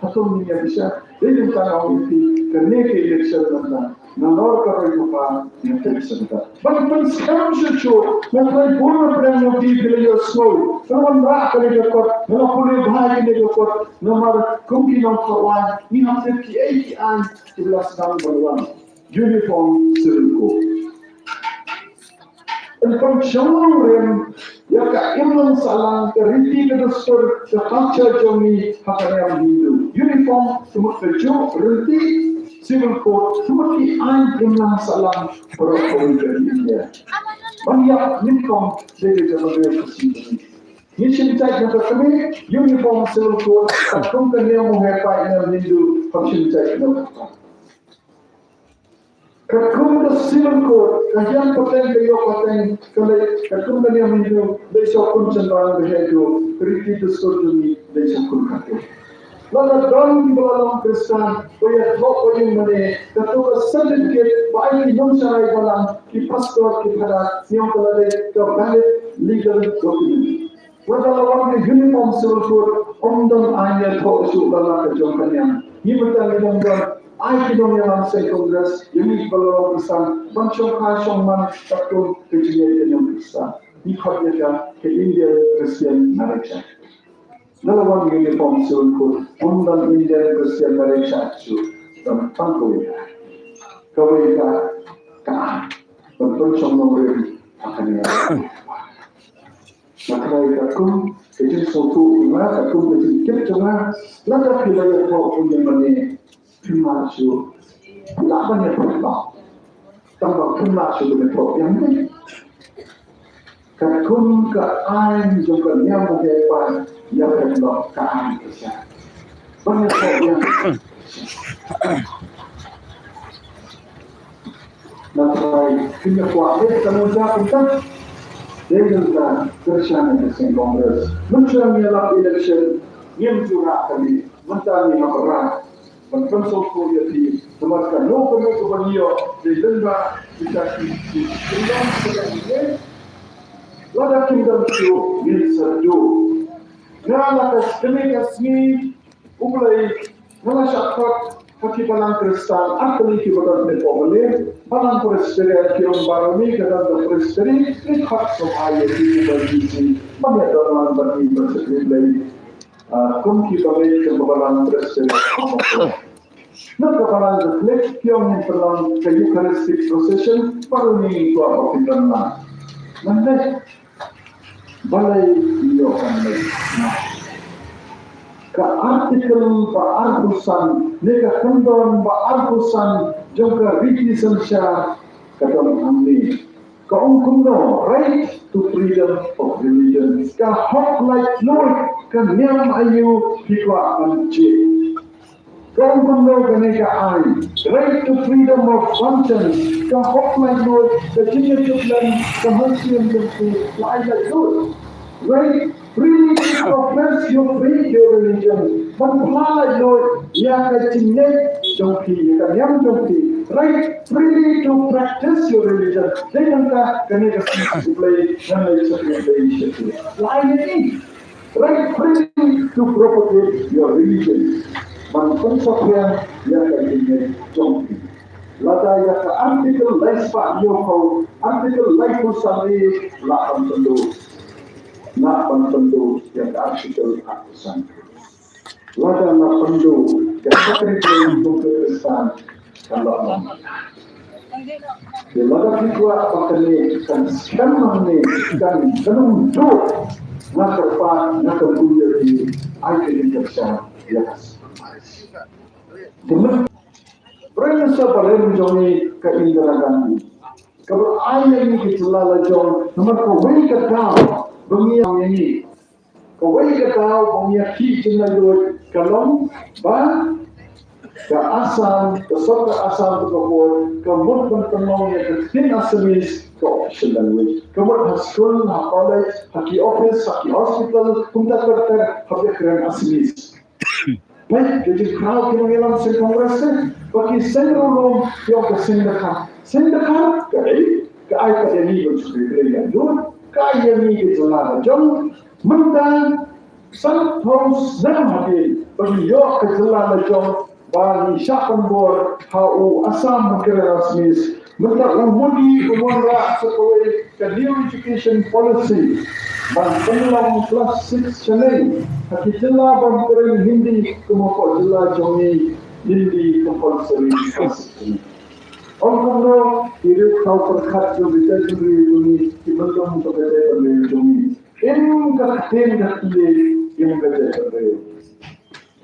Hato ngin ïa bishar, dei nangta nga ong ïa phi, kane ka election mynta, nalor ka roi ka par, ngin pynskhem ta. Ban pynskhem shuh shuh, nga trai bun na pdeng jong phi phi la ïohsngew, phi la wanrah kane ka kot, nga la pule bha ïa kane ka kot, namar kum ki nongkhaw aiñ, ngi hap tip kiei ki aiñ, kiba la sdang ban wan. Uniform Civil Code. Yn pynshong nongrim ïa ka imlang sahlang, ka riti ka dustur, ka culture jong ngi ha ka niam Hindu. Uniform, ka mut ka juk riti, Civil Code, ka mut ki aiñ imlang sahlang, baroh kawei ka ri India. Ban ïap nyngkong, dei ka jingmane ka seng. Ngi shim jait na ka kmie, Uniform Civil Code, katkum ka niam u heh paid niam Hindu, kam shim jait na ka kmie. Katkum ka Civil Code, ka hiar pateng, ka ïoh pateng, ka leit, katkum ka niam Hindu, leit sha u khun shynrang ba heh duh, ka riti dustur jong ngi, leit sha u khun khatduh. Lada don kiba la long Khristan, ba ïathoh ba ïeng mane, kato ka certificate, ba ai ki nongsharai balang, ki pastor, ki phadar, ngi ong ka la dei ka valid legal document. Wat la wan ka Uniform Civil Code, ym don aiñ ïathoh shuh la ka jong ka niam. Ngi mynta ngi dang don, ai ki nongïalam seng Congress, ïa ngi kiba la long Khristan, ban shongkha shongman katkum ka jingïeit ka niam Khristan. Ngi khot ïa ka, ka Indian Christian Marriage Act. La wan ka Uniform Civil Code, ym don Indian Christian Marriage Act shuh, don tang kawei. Kawei ka, ka, ban pynshong nongrim ha ka niam. Nga trai katkum ka jingsngewthuh jong nga, katkum ka jingkit jong nga, lada phi la ïathoh ba ïeng mane, phim lah shuh, lah ban ïathoh noh. Tang ba phim lah shuh ban ïathoh ïeng mane. Katkum ka aiñ jong ka niam u heh paid, ïa phet noh ka aiñ ka sha. Ban ïathoh ïeng. Nga trai, kim ïa kwah leh ka nongja kumta. Dei nangta, kyrshan ïa ka seng Congress. Mynshuwa ngi ïalap election, ngim ju rah kane, mynta ngi hap rah. Ban pynsngewthuh ïa phi, namar kano kano kaba ngi ïoh, dei lyngba kita ki, ki, ki, lada kim don shuh, ngin sa duh. Nga la ka kane ka sngi, U Blei, nga la shah khot ha ki balang Khristan, ar tylli kiba don hapoh Malay, balang Presbyterian ki ong baroh ngi ka don ka Presbyterian, ngi khot sngewbha ïa ki kiba G C, ban ïa don lang bad ngi ban shakri Blei. Ah, kum kiba leit ka balang Presbyterian. Na ka balang Katholik ki ong ngin pynlong ka Eucharistic Procession, baroh ngi kwah ba kin don lang. Ngan leit. Balei ïoh ban leit? Ka Article ba arphew san, ne ka kyndon ba arphew san jong ka Riti Synshar ka don hangne. Ka ong kumno, right to freedom of religion. Ka hok laitluid, ka niam aïu phi kwah ban jied. Ka ong kumno kane ka aiñ, right to freedom of conscience, ka hok laitluid, ka jingïathuhlypa, ka mynsiem jong phi, la ai laitluid. Right Freely to profess your faith, your religion. Ban phla lait luid ïa ka jingngeit jong phi, ïa ka niam jong phi. Right, freely to practice your religion. Dei nangta kane ka sngi U Blei ngan leit shakri Blei shakri. Lai ne i. Right, freely to propagate your religion. Ban pynsaphriang ïa ka jingngeit jong phi. Lada ïa ka article lai spah hynñiew phew, article lai phew san i, lah ban pynduh. Lah ban pynduh ïa ka article arphew san. Lada lah pynduh ïa ka article kum ka Khristan, kan lah ban. Te lada phi kwah ba kane kan skhem hangne, kan, kan ym duh, nga kyrpad, nga kyrkhu ïa phi, ai ka jingkyrshan ïa ka. Te mynta Prime Minister ba rem jong ngi ka Indira Gandhi, kaba ai ïa ngi ka jylla la jong namar kawei ka daw ba ngi ïa ngi. Kawei ka daw ba ngi ïa ki jylla jong ka long ba ka Assam, ka sorkar Assam, ka por ka mut ban pynlong ïa ka ktien Assamese ka official language. Ka mut ha skul, ha college, ha ki office, ha ki hospital, kumta ter ter hap ïa kren Assamese. Peit ka jingkhraw ki nongïalam seng Congress te, ba ki seng riewlum ki ong ka seng dkhar. Seng dkhar ka dei ka ai ka dei ban shakri Blei ïa dur, ka ai ïa ngi ka jylla la jong. Mynta sanphew snem hadien ba ngi ïoh ka jylla la jong, ba ngi shah pynbor ha u Assam ban kren Assamese. Mynta u Modi u wanrah sa kawei ka New Education Policy ban pynlong class six shaneng ha ki jylla ban kren Hindi, kum hapoh jylla jong ngi Hindi compulsory class six shaneng. Ong kumno, ki riew thaw pyrkhat jong ka jaitbynriew jong ngi, ki myllung jong ka jaitbynriew jong ngi. Im ka ktien ka kti, im ka jaitbynriew.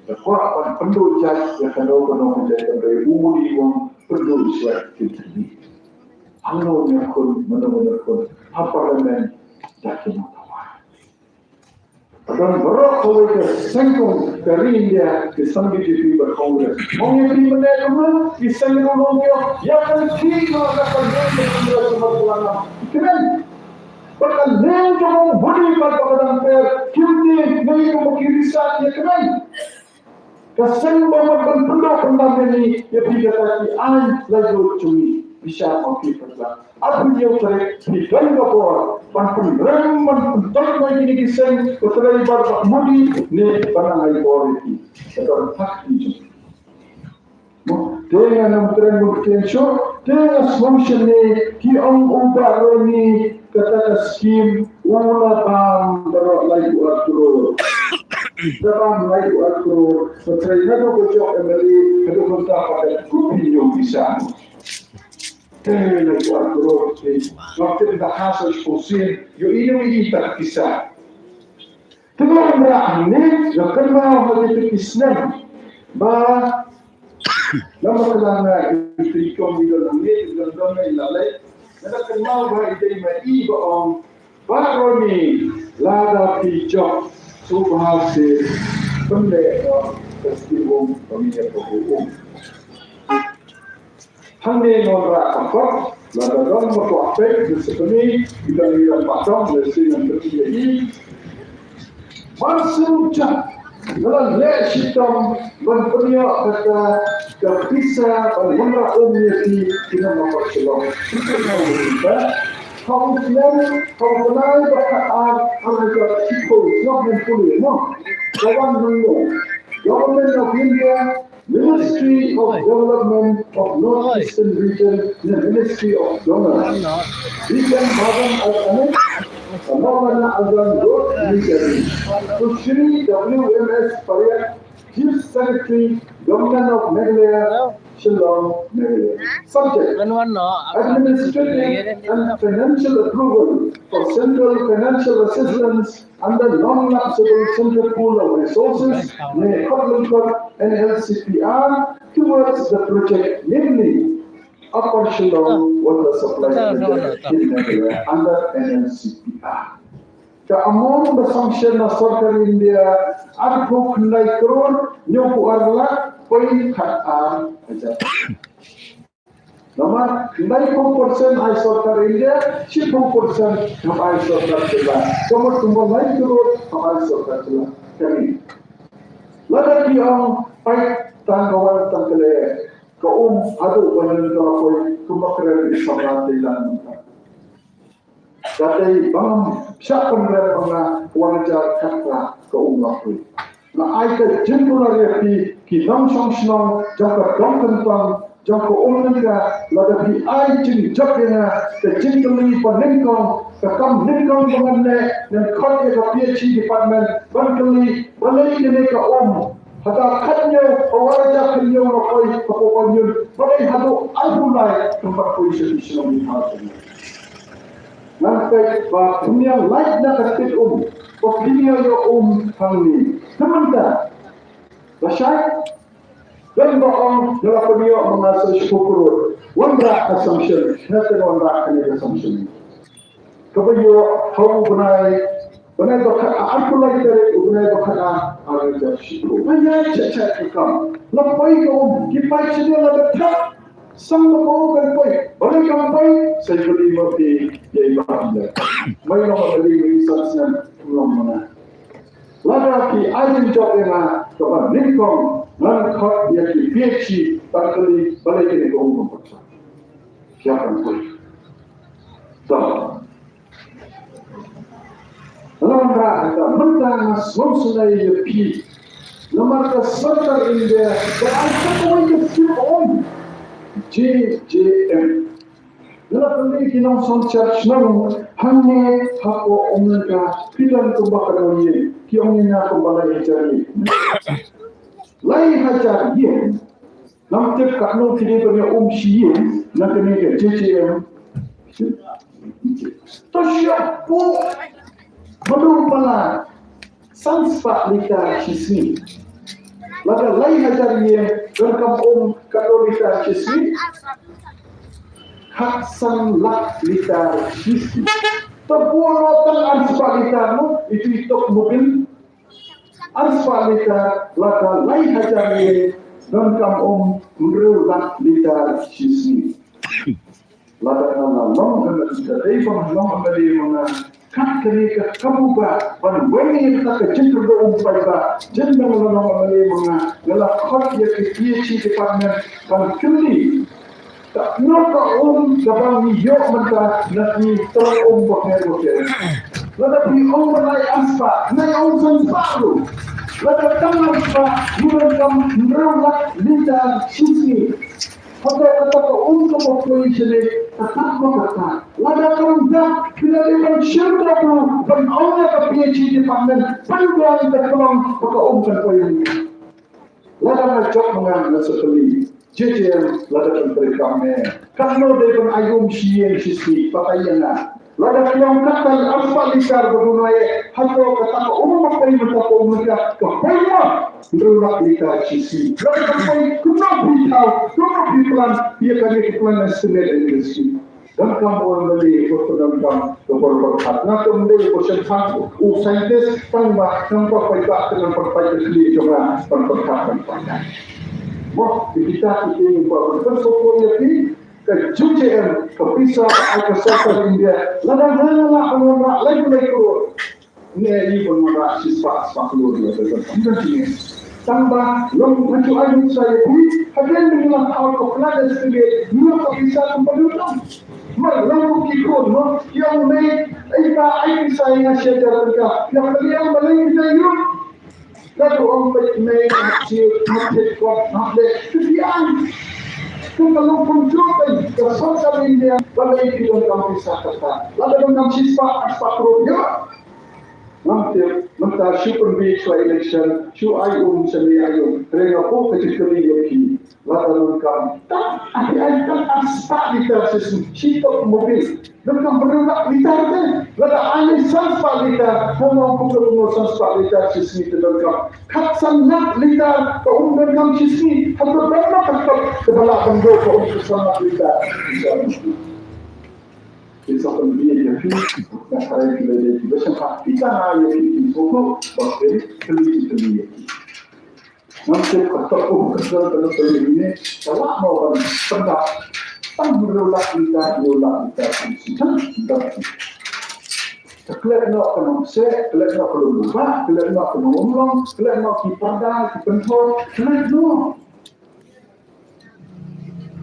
Ka kwah ban pynduh jait ïa kano kano ka jaitbynriew, u Modi u ong pynduh jait ki kti. Hangno ñiewkhun, mano ñiewkhun ha parliament da ki nongthaw. Don baroh kawei ka sengkong ka ri India, ki seng B J P bad Congress. Ong ïa ki mynne kumno, ki seng riewlum ki ong ïa ka ri ka la ka ri ka Congress ka la ka la. Kren. Bad ka liang jong u Modi bad ba ka dang ter, ki ong te ngi kum ki risa ïa kren. Ka seng ba mut ban pyndonkam ïa ngi, ïa phi kata ki aiñ laitluid jong ngi. Bishar ma phi kata. Arphew hynñiew tarik phi don ka bor ban pynrem, ban pyntoit ïa kine ki seng, u Trai Bah Modi ne ban ai bor ïa ki. Ka don ha ka kti jong ngi. Te ngan ym kren, ym kren shuh, te nga sngewsih ne ki ong u Bah Ronnie kata ka skim u la bam baroh lai u ar klur. Da bam lai u ar klur, sa trei na do ko jok M L A, ka do mynta ka da kup hynñiew pisa. Te lai u ar klur, te, waktu da ha sa shuh sien, ïoh ïoh ïoh ta pisa. Te nga ym rah hangne, nga kynmaw ha kito ki snem ba namar kynmaw nga i pynkom i don hangne, i don don nga i la leit. Nga da kynmaw ba i dei ma i ba ong, Bah Ronnie, lada phi jop sngewbha seh pynleh noh ka skim um ba ngi ïa ka um. Hangne nga wanrah ka kot, lada don ma kwah peit, lehse pynïaid, ïa ka liang ba don, lehse ngan pynïaid ïa i. Mar shu jop, nga la leh shitom ban pynïoh kata ka pisa ban wanrah um ïa ki, ki nong ma kot Shillong. Ha u snem, ha u bnai ba khatar, ha u bnai ba shiphew, snem ngan pule mo. Ka wan mynno? Government of India, Ministry of Development of North Eastern Region, ne Ministry of Donor. Bikan Bhavan Al Amin, Maulana Azam Road, New Delhi. To Shri W M S Pariat, Chief Secretary, Government of Meghalaya, Shillong, Meghalaya. Subject: Administrative and financial approval for central financial assistance under non-lapsable central pool of resources, ne khot lyngkot N L C P R, towards the project, namely Upper Shillong Water Supply Project in Meghalaya under N L C P R. Ka amount ba sanction na sorkar India arphew khyndai klur hynñiewphew ar lak point khatar hajar. Namar khyndai phew percent ai sorkar India, shi phew percent hap ai sorkar jylla. Ka mut kumba lai klur hap ai sorkar jylla. Kane. Lada ki ong peit tang ka wan tang ka leh, ka um haduh ban ïoh ka la poi kumba kren i samla Thailand mynta. Ka dei ba ngam shah pynrem ba nga wan hajar khatphra ka um la poi. Nga ai ka jingkular ïa phi ki nongshong shnong jong ka dong Kyntang jong ka Umnyrynka, lada phi ai jingjop ïa nga ka jingkylli ba nyngkong, ka kam nyngkong ba ngan leh, ngan khot ïa ka P H E department ban kylli balei kane ka um hata khathynñiew, ha ar hajar khathynñiew la poi hapoh Panjshir, balei haduh arphew lai kam pat poi sha ki shnong ki thaw. Ngan peit ba pynïaid lait na ka tit um, ba pynïaid ïa um hangne. Te mynta ba shai, don ba ong nga la pynïoh ma nga sa shiphew klur. Wanrah ka sanction, nga te wanrah kane ka sanction. Kaba ïoh ha u bnai, bnai ba khat, arphew lai tarik u bnai ba khat, ar hajar shiphew. Nga ïaid sha sha ka kam. La poi ka um, ki paid sha ne la da thap. Sang ba ko kan poi, balei kam poi, sa kylli ma phi ïa i Bah Ïa. Mai long ma phi, mai san snem long ma nga. Lada phi ai jingjop ïa nga, kaba nyngkong ngan khot ïa ki P H E ban kylli balei kane ka um kam pat poi. Ki ïa kan poi. To. Namar kata mynta nga sngewsynei ïa phi. Namar ka sorkar India ka ai kawei ka skim um, J J M. Nga la kylli ki nongshong shnong hangne hapoh Umnyrynka, phi don kumba katno ïing? Ki ong ïa nga kumba lai hajar ïing. Lai hajar ïing. Ngam tip katno kine ban ïa um shi ïing na kane ka J J M. To sha puk mano pala san spah litar shi sngi. Lada lai hajar ïing, donkam um katno litar shi sngi? Khatsan lak litar shi sngi. To buh tang ar spah litar mo, itu i tok mobil. Ar spah litar, lada lai hajar ïing, donkam um hynriew lak litar shi sngi. Lada nga la long, nga la dei ban long M L A ma nga, kat kane ka kabu ba ban weng ïa kata ka jingkyrduh um paidbah. Jin ba nga la long M L A ma nga, nga la khot ïa ka P H E department ban kylli. Katno ka um kaba ngi ïoh mynta na ki tyrong um bakher bakher. Lada phi ong ba lai ar spah, nga ong san spah ruh. Lada tang ar spah, ngi donkam hynriew lak litar shi sngi. Hato kata ka um kaba poi sha ne, ka tat ma ka tat. Lada kam tat, phi la dei ban shim kabu ban ong ïa ka P H E department ban biang ka tyrong ba ka um kan poi. Lada nga jop ma nga, nga sa kylli. J J M, lada kan treikam ne, katno dei ban ai um shi ïing shi sngi, batai ïa nga. Lada ki ong katno ar spah litar ba duna ïa, hato kata ka um ba poi mynta ka um ka, ka poi ma hynriew lak litar shi sngi. Lada ka poi, kumno phi thaw, kumno phi plan ïa kane ka plan estimate industry. Donkam u M L A, u donkam u bor bor khat. Nga te ym dei u shemphang, u scientist, tang ba nang ba paidbah te nang ba paidbah khlieh jong nga ban pyrkhat ban pyrkhat. Mo, kita kita ngi ba ban pyrkhat ïa phi, ka J J M, ka pisa ba ai ka sorkar India. Lada nga nga lah ban wanrah lai lai klur. Ngi ïohi ban wanrah shispah, spah klur ïa ka jong ka. Tang ba long nga ju ai nuksa ïa phi, hadien ba ngi la thaw ka plan estimate, ngi ïoh ka pisa kumba dei tang. Mar long ki khun mo, ki ong mei, ai ba ai pisa ïa nga shi hajar tyngka. Ïa ka liang ba lei kita ïoh. Ka tu ong mei, mei, hap shi, hap shi, hap shi, hap shi. Ka long kumjuh ka sorkar India ba lei ki donkam pisa kata. Lada donkam shispah, spah klur ïoh. Ngam tip, mynta shu pynbiej shuwa election, shu ai um sha ne ai um. Hynrei nga buh ka jingkylli ïa phi. Lada donkam, tang, ai, ai, tang, ar spah litar shi sngi, shi tok mobil. Donkam hynriew lak litar te. Lada ai san spah litar, hynriew phew san spah litar shi sngi te donkam. Khatsan lak litar ka um donkam shi sngi. Hato don ma ka tok kaba lah ban buh ka um khatsan lak litar. Ki sa pynbiej ïa phi, ka sa ïa phi lei lei, ki ba shah ha, ki sa ïa phi, ki sngewthuh, ba phi, kylli ki kylli ïa phi. Ngam tip ka tok um ka sel ka tok ïa phi ne, ka lah mo ban pyndap. Tang hynriew lak litar, hynriew lak litar, tang shi tang, tang shi. Te klet noh ka nongse, klet noh ka nongba, klet noh ka nongumlong, klet noh ki parda, ki pynthor, klet noh.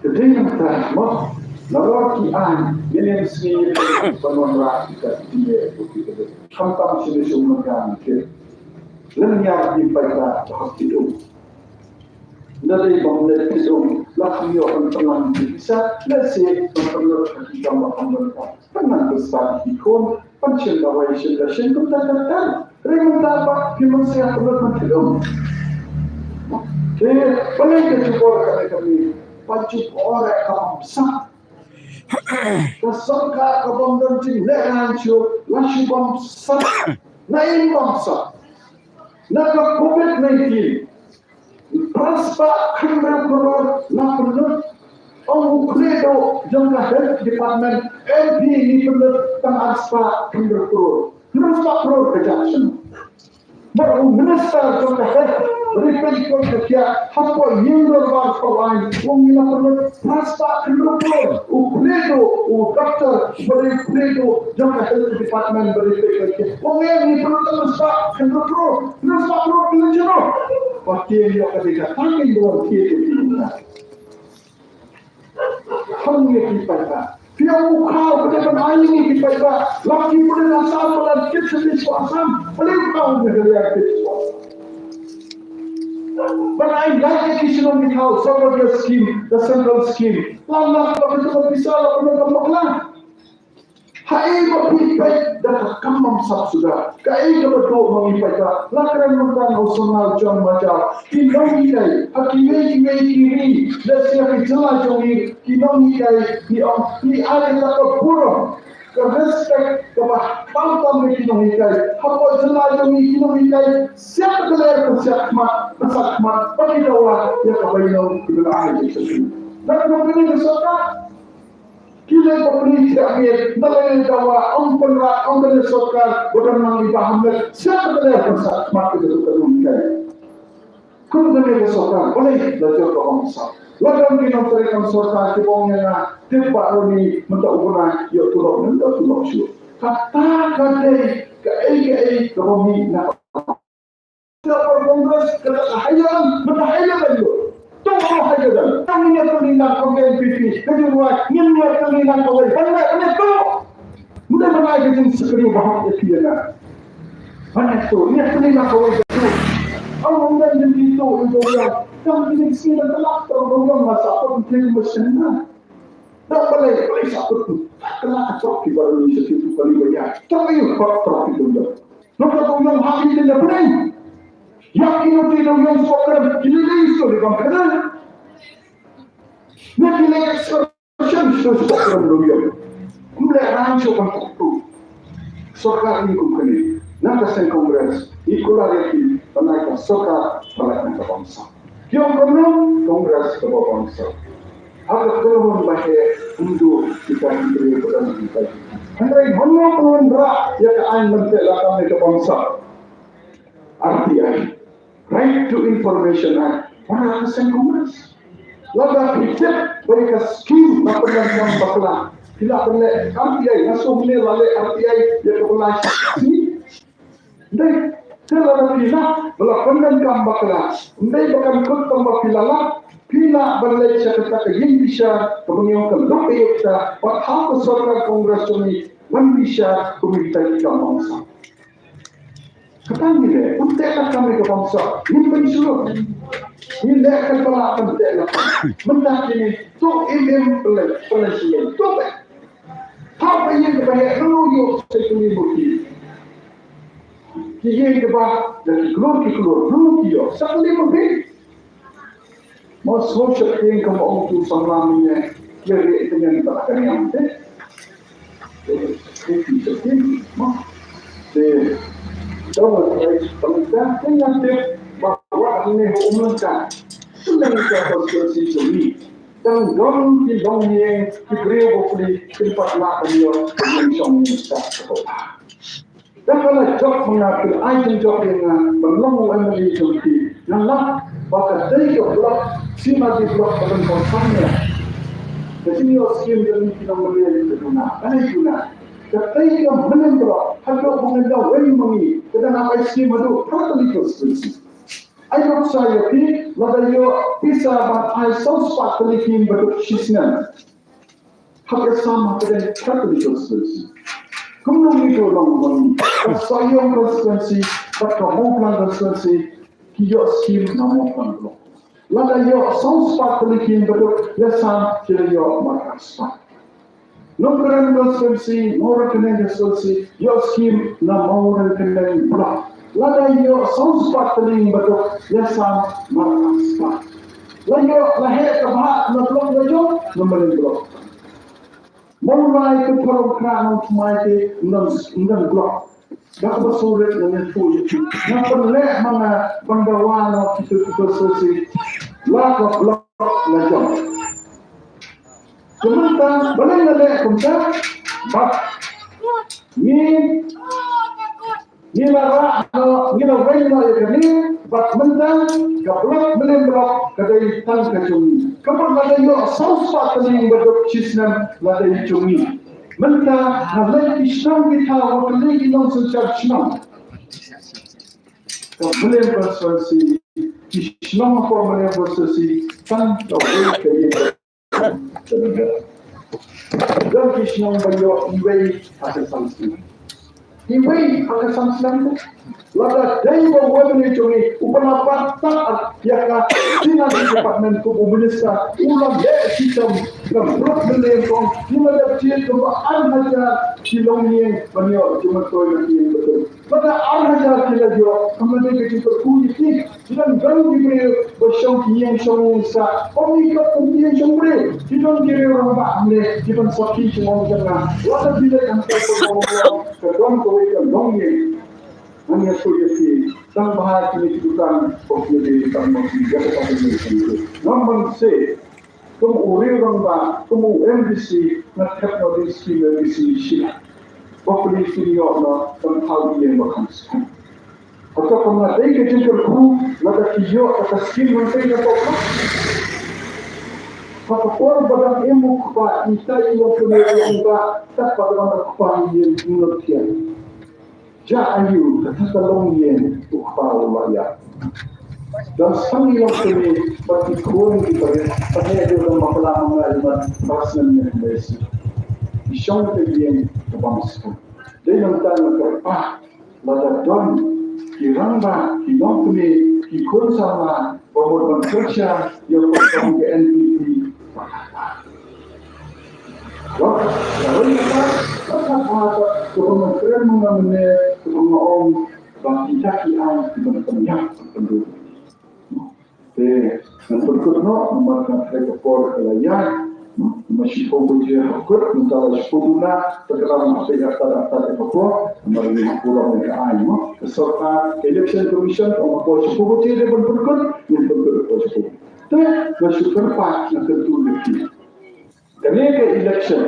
Te dei nangta mo, nalor ki aiñ, ngin ym sngew ban wanrah ïa ka jingeh jong ki. Khamtam shane sha u Myngkang ki. Lynñiar ki paidbah ba hap tied um. Ym dei ban leh tied um, la kham ïoh ban pynlang ki pisa, lehse ban pynlut ha ki kam ba kham donkar. Pynlang pisa ki khun, ban shim dawai, shim da shim kumta kumta. Hynrei mynta pat phi mynsiem pynlut ban tied um. Te balei ka jubor kane kane? Ka jubor ka bamsap. Ka sorkar ka bym don jinglehrain shuh, la shu bamsap. Na im bamsap? Na ka covid nineteen. Phra spah khyndai klur la pynlut. Ong u khlieh duh jong ka health department, em phi ngi pynlut tang ar spah khyndai klur. Khyndai spah klur ka jia shano? Bad u minister jong ka health, ba dei peit ka jia hapoh ïing dorbar ka aiñ, ong ngi la pynlut phra spah khyndai klur. U khlieh duh, u doktor, ba dei u khlieh duh jong ka health department, ba dei peit ka jia, ong ngi pynlut tang ar spah khyndai klur. Khyndai spah klur pynlut shano? Ba tieng ïa ka dei ka tang ïa ka tieng ïa ka. Kham ngi ki paidbah. Phi ong u khaw ka dei ban ai ngi ki paidbah. La ki pule na Assam, ba la kit sha ki sha Assam. Balei u khaw ngi ka dei kit sha Assam? Ban ai lait ïa ki shnong ki thaw, Samruddhi scheme, the central scheme. La lak ba ka jong ka pisa la pynlong ka bakla. Haei ba phi peit da ka kam bamsap suda? Kaei kaba duh ma ngi paidbah? La kren mynta na u Sir Nalchong Majaw. Ki nonghikai ha kiwei kiwei ki ri, lehse ha ki jylla jong ngi, ki nonghikai ki ong, ki ai da ka burom, ka respect kaba khamtam ïa ki nonghikai. Hapoh jylla jong ngi ki nonghikai siat ka lyer pynsiat khmat, pynsiat khmat ba ki dawa ïa ka bainong kiba la ai ïa ki. Nangno kane ka sorkar? Ki leit bapli thiah miet, na lei lei dawa, ym pynrah, ym pynrah sorkar, ba don nang i Bah Hamlet, siat ka lyer pynsiat khmat ka jong ka nonghikai. Kum kane ka sorkar, balei la jur ka bamsap? La don ki nongtrei kam sorkar kiba ong ïa nga, tip Bah Ronnie, mynta u bnai ïoh tulop, mynta tulop shuh. Kata ka dei kaei kaei kaba mih na ka Ka Congress ka la ka hailan, ba ka hailan la ïoh. To ka hailan. Tang ïa ka lilang ka N P P, ka jingruai, ngin ïa ka lilang ka wei. Ban ïa ka to. Mudah ban ai ka jingshakri ba hok ïa ki ïa nga. Ban ïa to, ïa ka lilang ka wei ka to. Aw ong dan jingki to ïa ka wei. Tang jingki sngewthuh ka lak to ka wei nga sa pat ïa ka machine na. Dang balei balei sa pat tu. Ka lak ka to ki baru ni sa ki tu kali ba ïa. Tang ïa ka to ki tu. Nokta dewïong ha ki dei na pdeng. Ïa ki nokta dewïong sboh kren ki lei lei shuh dei ban kren. Ïa ki lei excursion shuh sboh kren dewïong. Ym lehrain shuh ban kren tu. Sorkar ngi kum kane na ka seng Congress ngi kular ïa ki ban ai ka sorkar ban ai ka bamsap. Ki ong kumno? Congress kaba bamsap. Ha ka kynhun ba heh ym dei kita ki briew ba dang kita. Hynrei hynno ba wanrah ïa ka aiñ ban teh lakam ïa ka bamsap? R T I, Right to Information Act. Wanrah ka seng Congress. Lada phi tip ba ïa ka skim ba pyndonkam bakla, phi lah ban leh R T I. Nga sngewbha la leh R T I ïa ka bakla skim. Dei, te lada phi lah ba la pyndonkam bakla, ym dei ba kan kut tang ba phi la lah, phi lah ban leit sha kata ka ïing bishar kaba ngi ong ka lok ïa kata, bad ha ka sorkar Congress jong ngi ban bishar kumne kita ki kam bamsap. Kata ngi leh, ym teh lakam ïa ka bamsap, ngim pynshlur. Ngi leh katba lah ban teh lakam. Mynta kine, to im im pynleit, pynleit shlur, to teh. Hap ïa ka ba heh, nangno ïoh sa kine murti. Ki ïing kiba da ki klur ki klur, ruh ki ïoh sa ka liang phi. Mo sngewsih ïing kaba ong tu samla mine, ki rieh tyngen ba ka niam te. Te ki sih mo. Te dong ai pangka te ngan tip ba wah ne ho um lengka. Lengka konstituensi jong ngi. Tang don ki long ïing ki briew bapli kin pat lah ban ïoh ïing shong ïing stad. Da ka la jop ma nga, phi la ai jingjop ïa nga ban long u M L A jong phi. Nga lah ba ka dei ka block, Simadi block ba don kongsan ïa. Ka jingïoh skim jong ngi ki nongmynlei ka duna. Ka dei duna. Ka dei ka Mylliem Block. Haduh ba ngi da wei ma ngi. Ka dang hap ai skim haduh Pyrthali constituency. Ai nuksa ïa phi, lada ïoh pisa ban ai saw spah tylli ki ïing baduk shisnem. Hap ïa sam ha ka dei Pyrthali constituency. Kumno ngi to long ma ngi. Ka Sohiong constituency, bad ka Mawphlang constituency, ki ïoh skim na Mawphlang block. Lada ïoh saw spah tylli ki ïing baduk, ïa sam ki la ïoh markar spah. Nongkrem constituency, Mawryngkneng constituency, ïoh skim na Mawryngkneng block. Lada ïoh saw spah tylli ïing baduk, ïa sam markar spah. La ïoh, la heh ka bhah na block la jong, na Mylliem Block. Mawlai, Tuphar Umkhrah, Nongthymmai te, ym don, ym don block. Da kaba sngewrit nga ïathuh ïa phi. Nga pynleh ma nga ban dawa noh kito kito sosai. La ka block la jong. Te mynta balei nga leh kumta? Bad ngi, ngi la rah noh, ngi la weng noh ïa kane. Bad mynta ka block Mylliem Block ka dei tang ka jong ngi. Ka block la dei ïoh saw spah tylli ïing baduk shisnem la dei jong ngi. Mynta ha leit ki shnong ki thaw, ha leit ki nongsynshar shnong. Ka Mylliem constituency, ki shnong hapoh Mylliem constituency, tang kawei ka ïing. Don ki shnong ba ïoh iwei ha ka san snem. Iwei ha ka san snem. Lada dei ba u M L A jong ngi uba la bat tat ïa ka Finance Department kum u minister, u la leh shitom, ka block Mylliem kong, u la dep jied kumba ar hajar ki longïing ban ïoh jingmyntoi na ki ïing batur. Lada ar hajar ki la ïoh, kam dei ka jingkyrkhu ïa ki. Ki don ki briew ba shong ki ïing shong ïing sah. Ym i ka kum ïing shong briew. Ki don ki briew rangbah hangne, ki ban sakhi jingong jong nga. Lada ki leh hangta ka long, ka don kawei ka longïing. Ngan ïathuh ïa phi, tang bha kine ki dukan, ba ki dei tang ma ki, ïa ka pateng ïa ki. Ngam ban seh, kum u riew rangbah, kum u M D C, nga thep noh dei skim M D C shi. Ba phi kin ïoh noh, tang thaw ïing ba kham skhem. Hato kam dei ka jingkyrkhu, lada ki ïoh ka skim nangtei na pop. Ha ka por ba dang im u kpa, ita i long kane u rangbah, kat ba dang kpa ïing u nongthiang. Jia aiu, kata ka longïing u kpa u la ïap. Don sdang i longkmie bad ki khun ki parit, pat heh dei u dang bakla ma nga i mat ba snem ne khlei snem. I shong ka ïing ka bym skhem. Dei nangta nga kyrpad, lada don ki rangbah, ki longkmie, ki khun samla, ba mut ban pyrshah ïa ka kong ka N P P. Wat, ka ri ka, ka ka ka ka ka ba nga kren mynne mynne, ka ba nga ong ba kita ki ai ki ban pynïap pynduh. Te ngan pynkut noh namar ka trei ka por ka la ïaid. Namar shiphew baje ha kut mynta la shiphew duna, te ka dang hapdeng artat artat ka por. Namar ngi ha Pulom ngi ka ai mo ka sorkar, ka Election Commission ka ong ka por shiphew baje dei ban pynkut, ngan pynkut ka por shiphew. Te nga shu kyrpad, nga kyntu ïa phi. Kane ka election,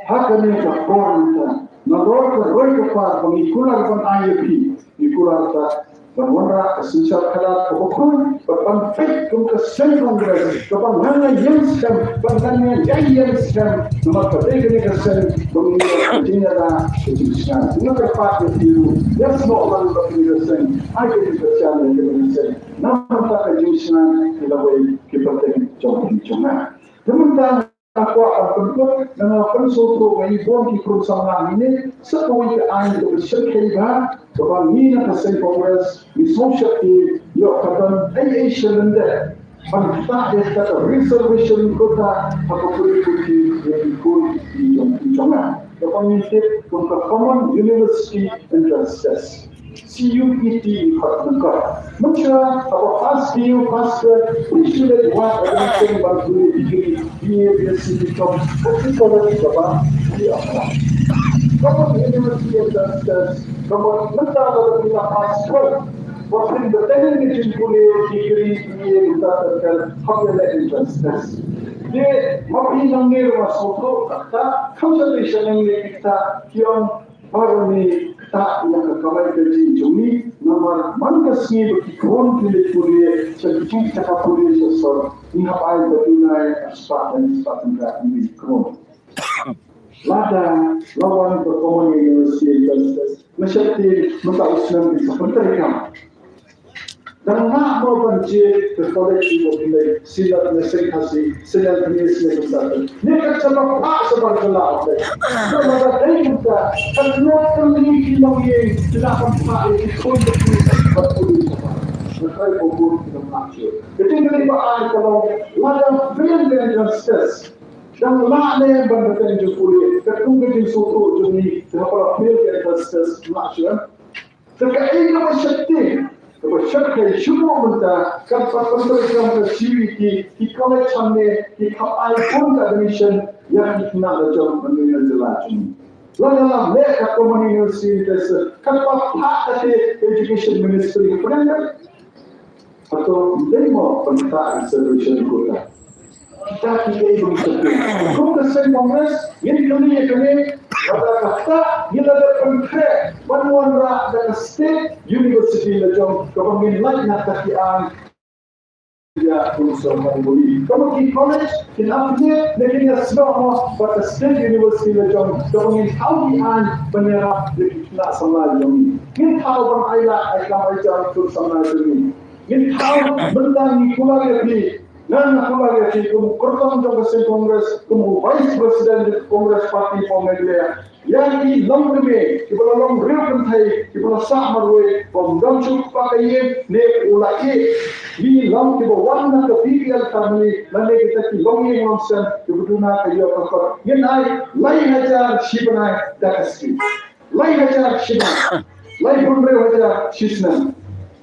ha kane ka por mynta, nalor ka roi ka par ba ngi kular ban ai ïa phi, ngi kular ta ban wanrah ka synshar khadar kaba khuid, bad ban peit kum ka seng Congress, kaba ngan ïeng skhem, bad ngan ïeng skhem, namar ka dei kane ka seng ba ngi ïoh ka jingïada, ka jingshngaiñ. Nga kyrpad ïa phi ruh, ïa snoh lang bad kane ka seng, ai ka jingkyrshan ïa kane ka seng. Namar ka jingshngaiñ ïa lawei ki pateng jong phi jong nga. Te mynta nga kwah ban pynkut, nga pynsngewthuh ïa i bun ki khun samla ngi ne, sa kawei ka aiñ kaba shyrkhei bha, kaba ngi na ka seng Congress ngi sngewsih ïa, ïoh ka don ei ei sha lyndet ban ktah ïa ka reservation quota ha ka pyrthei ïa ki khun ki jong ki jong nga. Kaba ngi tip kum ka Common University Entrance Test. C U E T i khot nangkot. Mynta haba pass B U, pass twelve, phi shu leit wad admission ban pule degree, B A, B S C, B Com, ha ki college kaba phi apply. Kaba university entrance test, kaba mynta lada phi la pass twelve, ba phin bteng ka jingpule degree, B A, mynta ka hap ïaleh entrance test. Te ma phi nangne ruh sngewthuh kata, kham sha te sha nangne kita ki ong baroh ne kata ïa ka kamai kajih jong ngi, namar man ka sngi ba ki khun ki leit pule sha ki jaka pule sha sor, ngi hap ai ba duna ar spah, ar spah tyngka ïa ki khun. Lada la wan ka Common University Entrance Test, na sheptieng mynta u snem ki sa pyntrei kam. Dang lah mo ban jied ka college ba phi leit, Synod ne Saint Khasi, Saint Anthony's ne kumta. Ne ka jaka phah shabar jylla u leit. Ka lada dei kumta, katno tylli ki longïing ki lah ban phah ïa ki khun ba phi ban pule shabar. Nga tharai ba bun ki dang lah jied. Ka jingkylli ba ar ka long, lada fail ka entrance test, dang lah ne ban bteng jingpule? Katkum ka jingsngewthuh jong ngi, te haba la fail ka entrance test, lah shuh. Te kaei kaba sheptieng, kaba sheptieng shuh mynta, kan pat pyntrei kam ka C U E T, ki college hangne ki hap ai bun ka admission ïa ki khynnah la jong hangne na jylla jong ngi. Lada la leh ka Common University Entrance Test, kan pat phah kata ka Education Ministry ka pyntrei. Hato ym dei mo ban ktah reservation quota? Kita ki dei ban ktah. Kum ka seng Congress, ngin kylli ïa kane, lada ka ktah, ngin la dep pynkhreh ban wanrah da ka state university la jong, kaba ngin lait na ka ki aiñ. Ïa kum sor Mani Buri. Kaba ki college kin ap ne, ne kin ïa snoh mo ba ka state university la jong, kaba ngin thaw ki aiñ ban ïarap ïa ki khynnah samla jong ngi. Ngin thaw ban ai lad ai kam ai jam kum samla jong ngi. Ngin thaw mynta ngi kular ïa phi. Ngan kular ïa phi kum u kyrtong jong ka seng Congress, kum u Vice President jong ka Congress Party for Meghalaya. Ïa ki longkmie kiba la long riewkynthei, kiba la sah marwei, bym don shuh kpa ka ïing ne u la ïeh. Ki long kiba wan na ka B P L family, lane kita ki longïing longsem kiba duna ka ïoh ka kot. Ngin ai lai hajar shi bnai da ka skim. Lai hajar shi bnai. Laiphew hynriew hajar shi snem.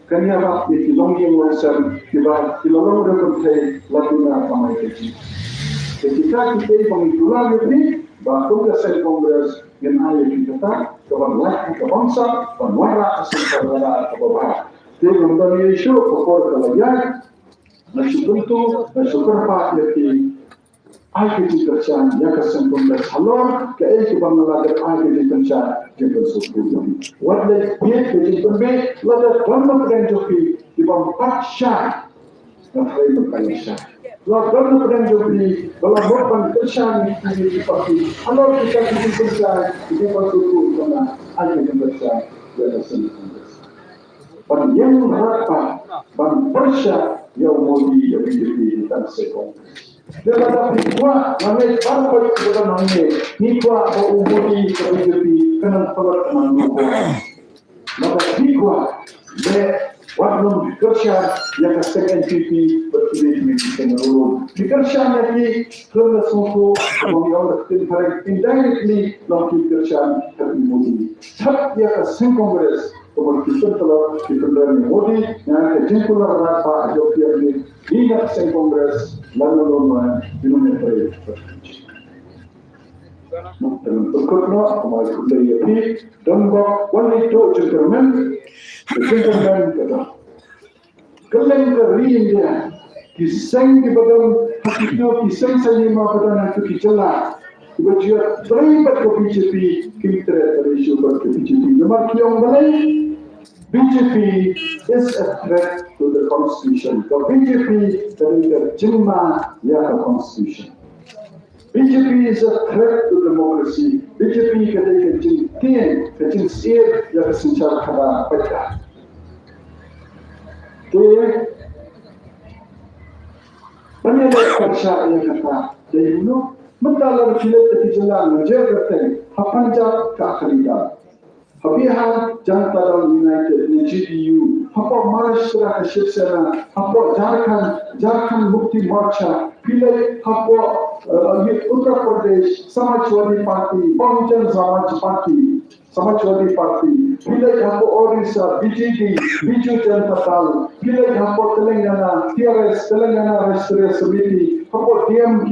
Kan ïarap ïa ki longïing longsem kiba ki la long riewkynthei, la duna kamai kajih. Te kita ki dei ba ngi kular ïa phi ba kum ka seng Congress ngin ai ïa phi kata kaban lait ka bamsap ban wanrah ka seng Congress kaba bha. Te ngam don ïa shuh, ka por ka la ïaid. Nga shu kyntu, nga shu kyrpad ïa phi. Ai ka jingkyrshan ïa ka seng Congress halor kaei kaba nga la dep ai ka jingkyrshan, jingkyrshan. Wat leh bieit ka jingpynbeit, lada don na pdeng jong phi kiba ym pat shai, nga tharai ba kan shai. Lada don na pdeng jong phi ba la mut ban kyrshan ïa ki party halor kita ki jingkyrshan, ki jingpynbeit, ai ka jingkyrshan ïa ka seng Congress. Ban ïeng radbah ban pyrshah ïa u Modi, ïa u B J P, tang seh Congress. Lada phi kwah, nga ngeit baroh kawei ba don hangne, ngi kwah ba u Modi, ka B J P kan nang palat, kan nang lukhong. Lada phi kwah, leh, wat nym kyrshan ïa ka seng N P P bad kine ki seng Labour. Phi kyrshan ïa ki khlem da sngewthuh, ba ngi ong da ka ktien phareng indirectly, long phi kyrshan ha u Modi. Thep ïa ka seng Congress, kumba ki pyntlot, ki pynrem ïa u Modi, ïa ka jingkular radbah jong phi, ïa ngi na ka seng Congress, lano lano, ïa ngi ngi trei. Te ngan pynkut noh, kumba khublei ïa phi, don bok, wan ïa tu jingkyrmen, jingkyrmen ka dang. Kylleng ka ri India, ki seng kiba don ha kito ki seng saiñ hima ba don ha kito ki jylla, kiba ju ïatrei bad ka B J P, kim treh trei shuh bad ka B J P. Namar ki ong balei? B J P is a threat to the constitution. Ka B J P ka dei ka jingma ïa ka constitution. B J P is a threat to democracy. B J P ka dei ka jingtieng, ka jingsyier ïa ka synshar khadar paidbah. Te ban ïaleh pyrshah ïa kata dei kumno? Mynta la phi leit ha ki jylla, nga jer kyrteng, ha Punjab ka Akali Dal. Ha Bihar, Janata Dal United ne J D U. Hapoh Maharashtra ka Shiv Sena. Hapoh Jharkhand, Jharkhand Mukti Morcha. Phi leit hapoh, eh, Uttar Pradesh, Samajwadi Party, Bahujan Samaj Party, Samajwadi Party. Phi leit hapoh Orissa, B J D, Biju Janata Dal. Phi leit hapoh Telangana, T R S, Telangana Rashtriya Samiti. Hapoh D M K,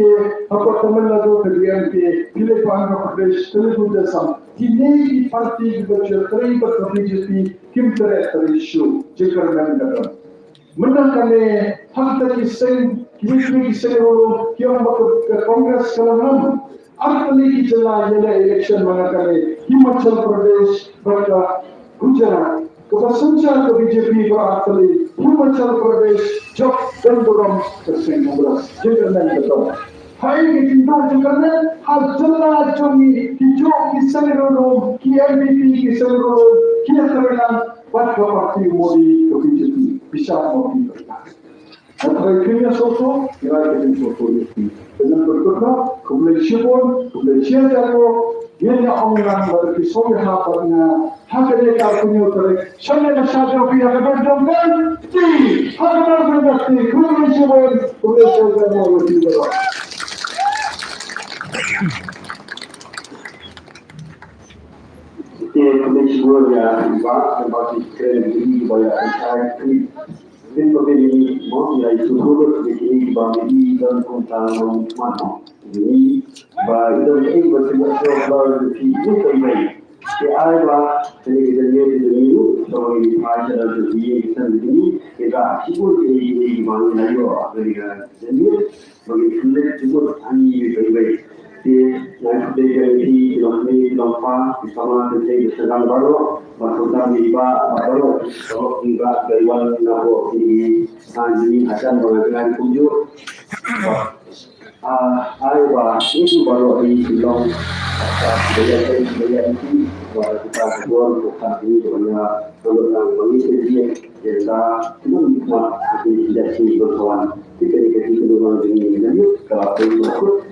hapoh Tamil Nadu ka D M K. Phi leit hapoh Andhra Pradesh, Telugu Desam. Kine ki party kiba ju ïatrei bad ka B J P, kim treh trei shuh, jingkyrmen ka don. Mynta kane, ha kita ki seng, ki, ki, ki seng ruh, ki ong ba ka, ka Congress ka la ngam. Ar tylli ki jylla ïaleh election mynta kane, Himachal Pradesh, bad ka Gujarat. Kaba synshar ka B J P ba ar tylli, Himachal Pradesh, jop don burom ka seng Congress. Jingkyrmen ka dei. Hai ki jingdon jingkyrmen, ha jylla jong ngi, ki jong ki seng ruh, ki M P P, ki seng ruh, ki ïa kyrmen, bad ka party Modi, ka B J P, bishar Modi. Nga tharai phin ïa sngewthuh, nga tharai phin sngewthuh ïa phi. Te ngan pynkut noh, khublei shibun, khublei shihajar nguh, ngin ïa ong lang lada phi sngewthuh bad nga, ha kane ka arphew hynñiew tarik, shane na sha jong phi ha ka dur jong ka kti, ha ka dur jong ka kti, khublei shibun, khublei shihajar nguh ïa phi baroh. Te khublei shibun ïa phi ba, ba phi kren ïa phi ba ïa phi. Din ba phi mo ïa i tu tu ba phi ki ba mi don kumta long mat mo. Ni ba i don ki ba phi ba phi ba phi ni kan bai. Te ai ba te ni ki dan ye te ni u so ni pa cha da tu ni ki san ni ki ka ki bu ki ni ki ba ni na yo ba ni ka dan ye. Bagi khublei shibun ani baibai. Te ngan khublei ïa phi ki long kmie ki long kpa ki samla ki tei ki sdang baroh. Bad kumta ngi ba bad baroh ki samla ki ba ki wan napoh ki ani hajan ba ngi kumjuh. Ah, ai ba ngi baroh ki long. Ba ïa ki ba ïa ki ba kita ki bor ko ka ni ko ïa ko nang ba ngi ki ïa ki ba ki ba ki ba ki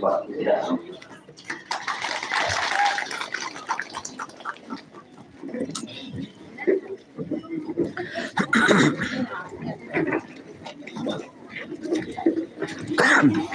ba ki ba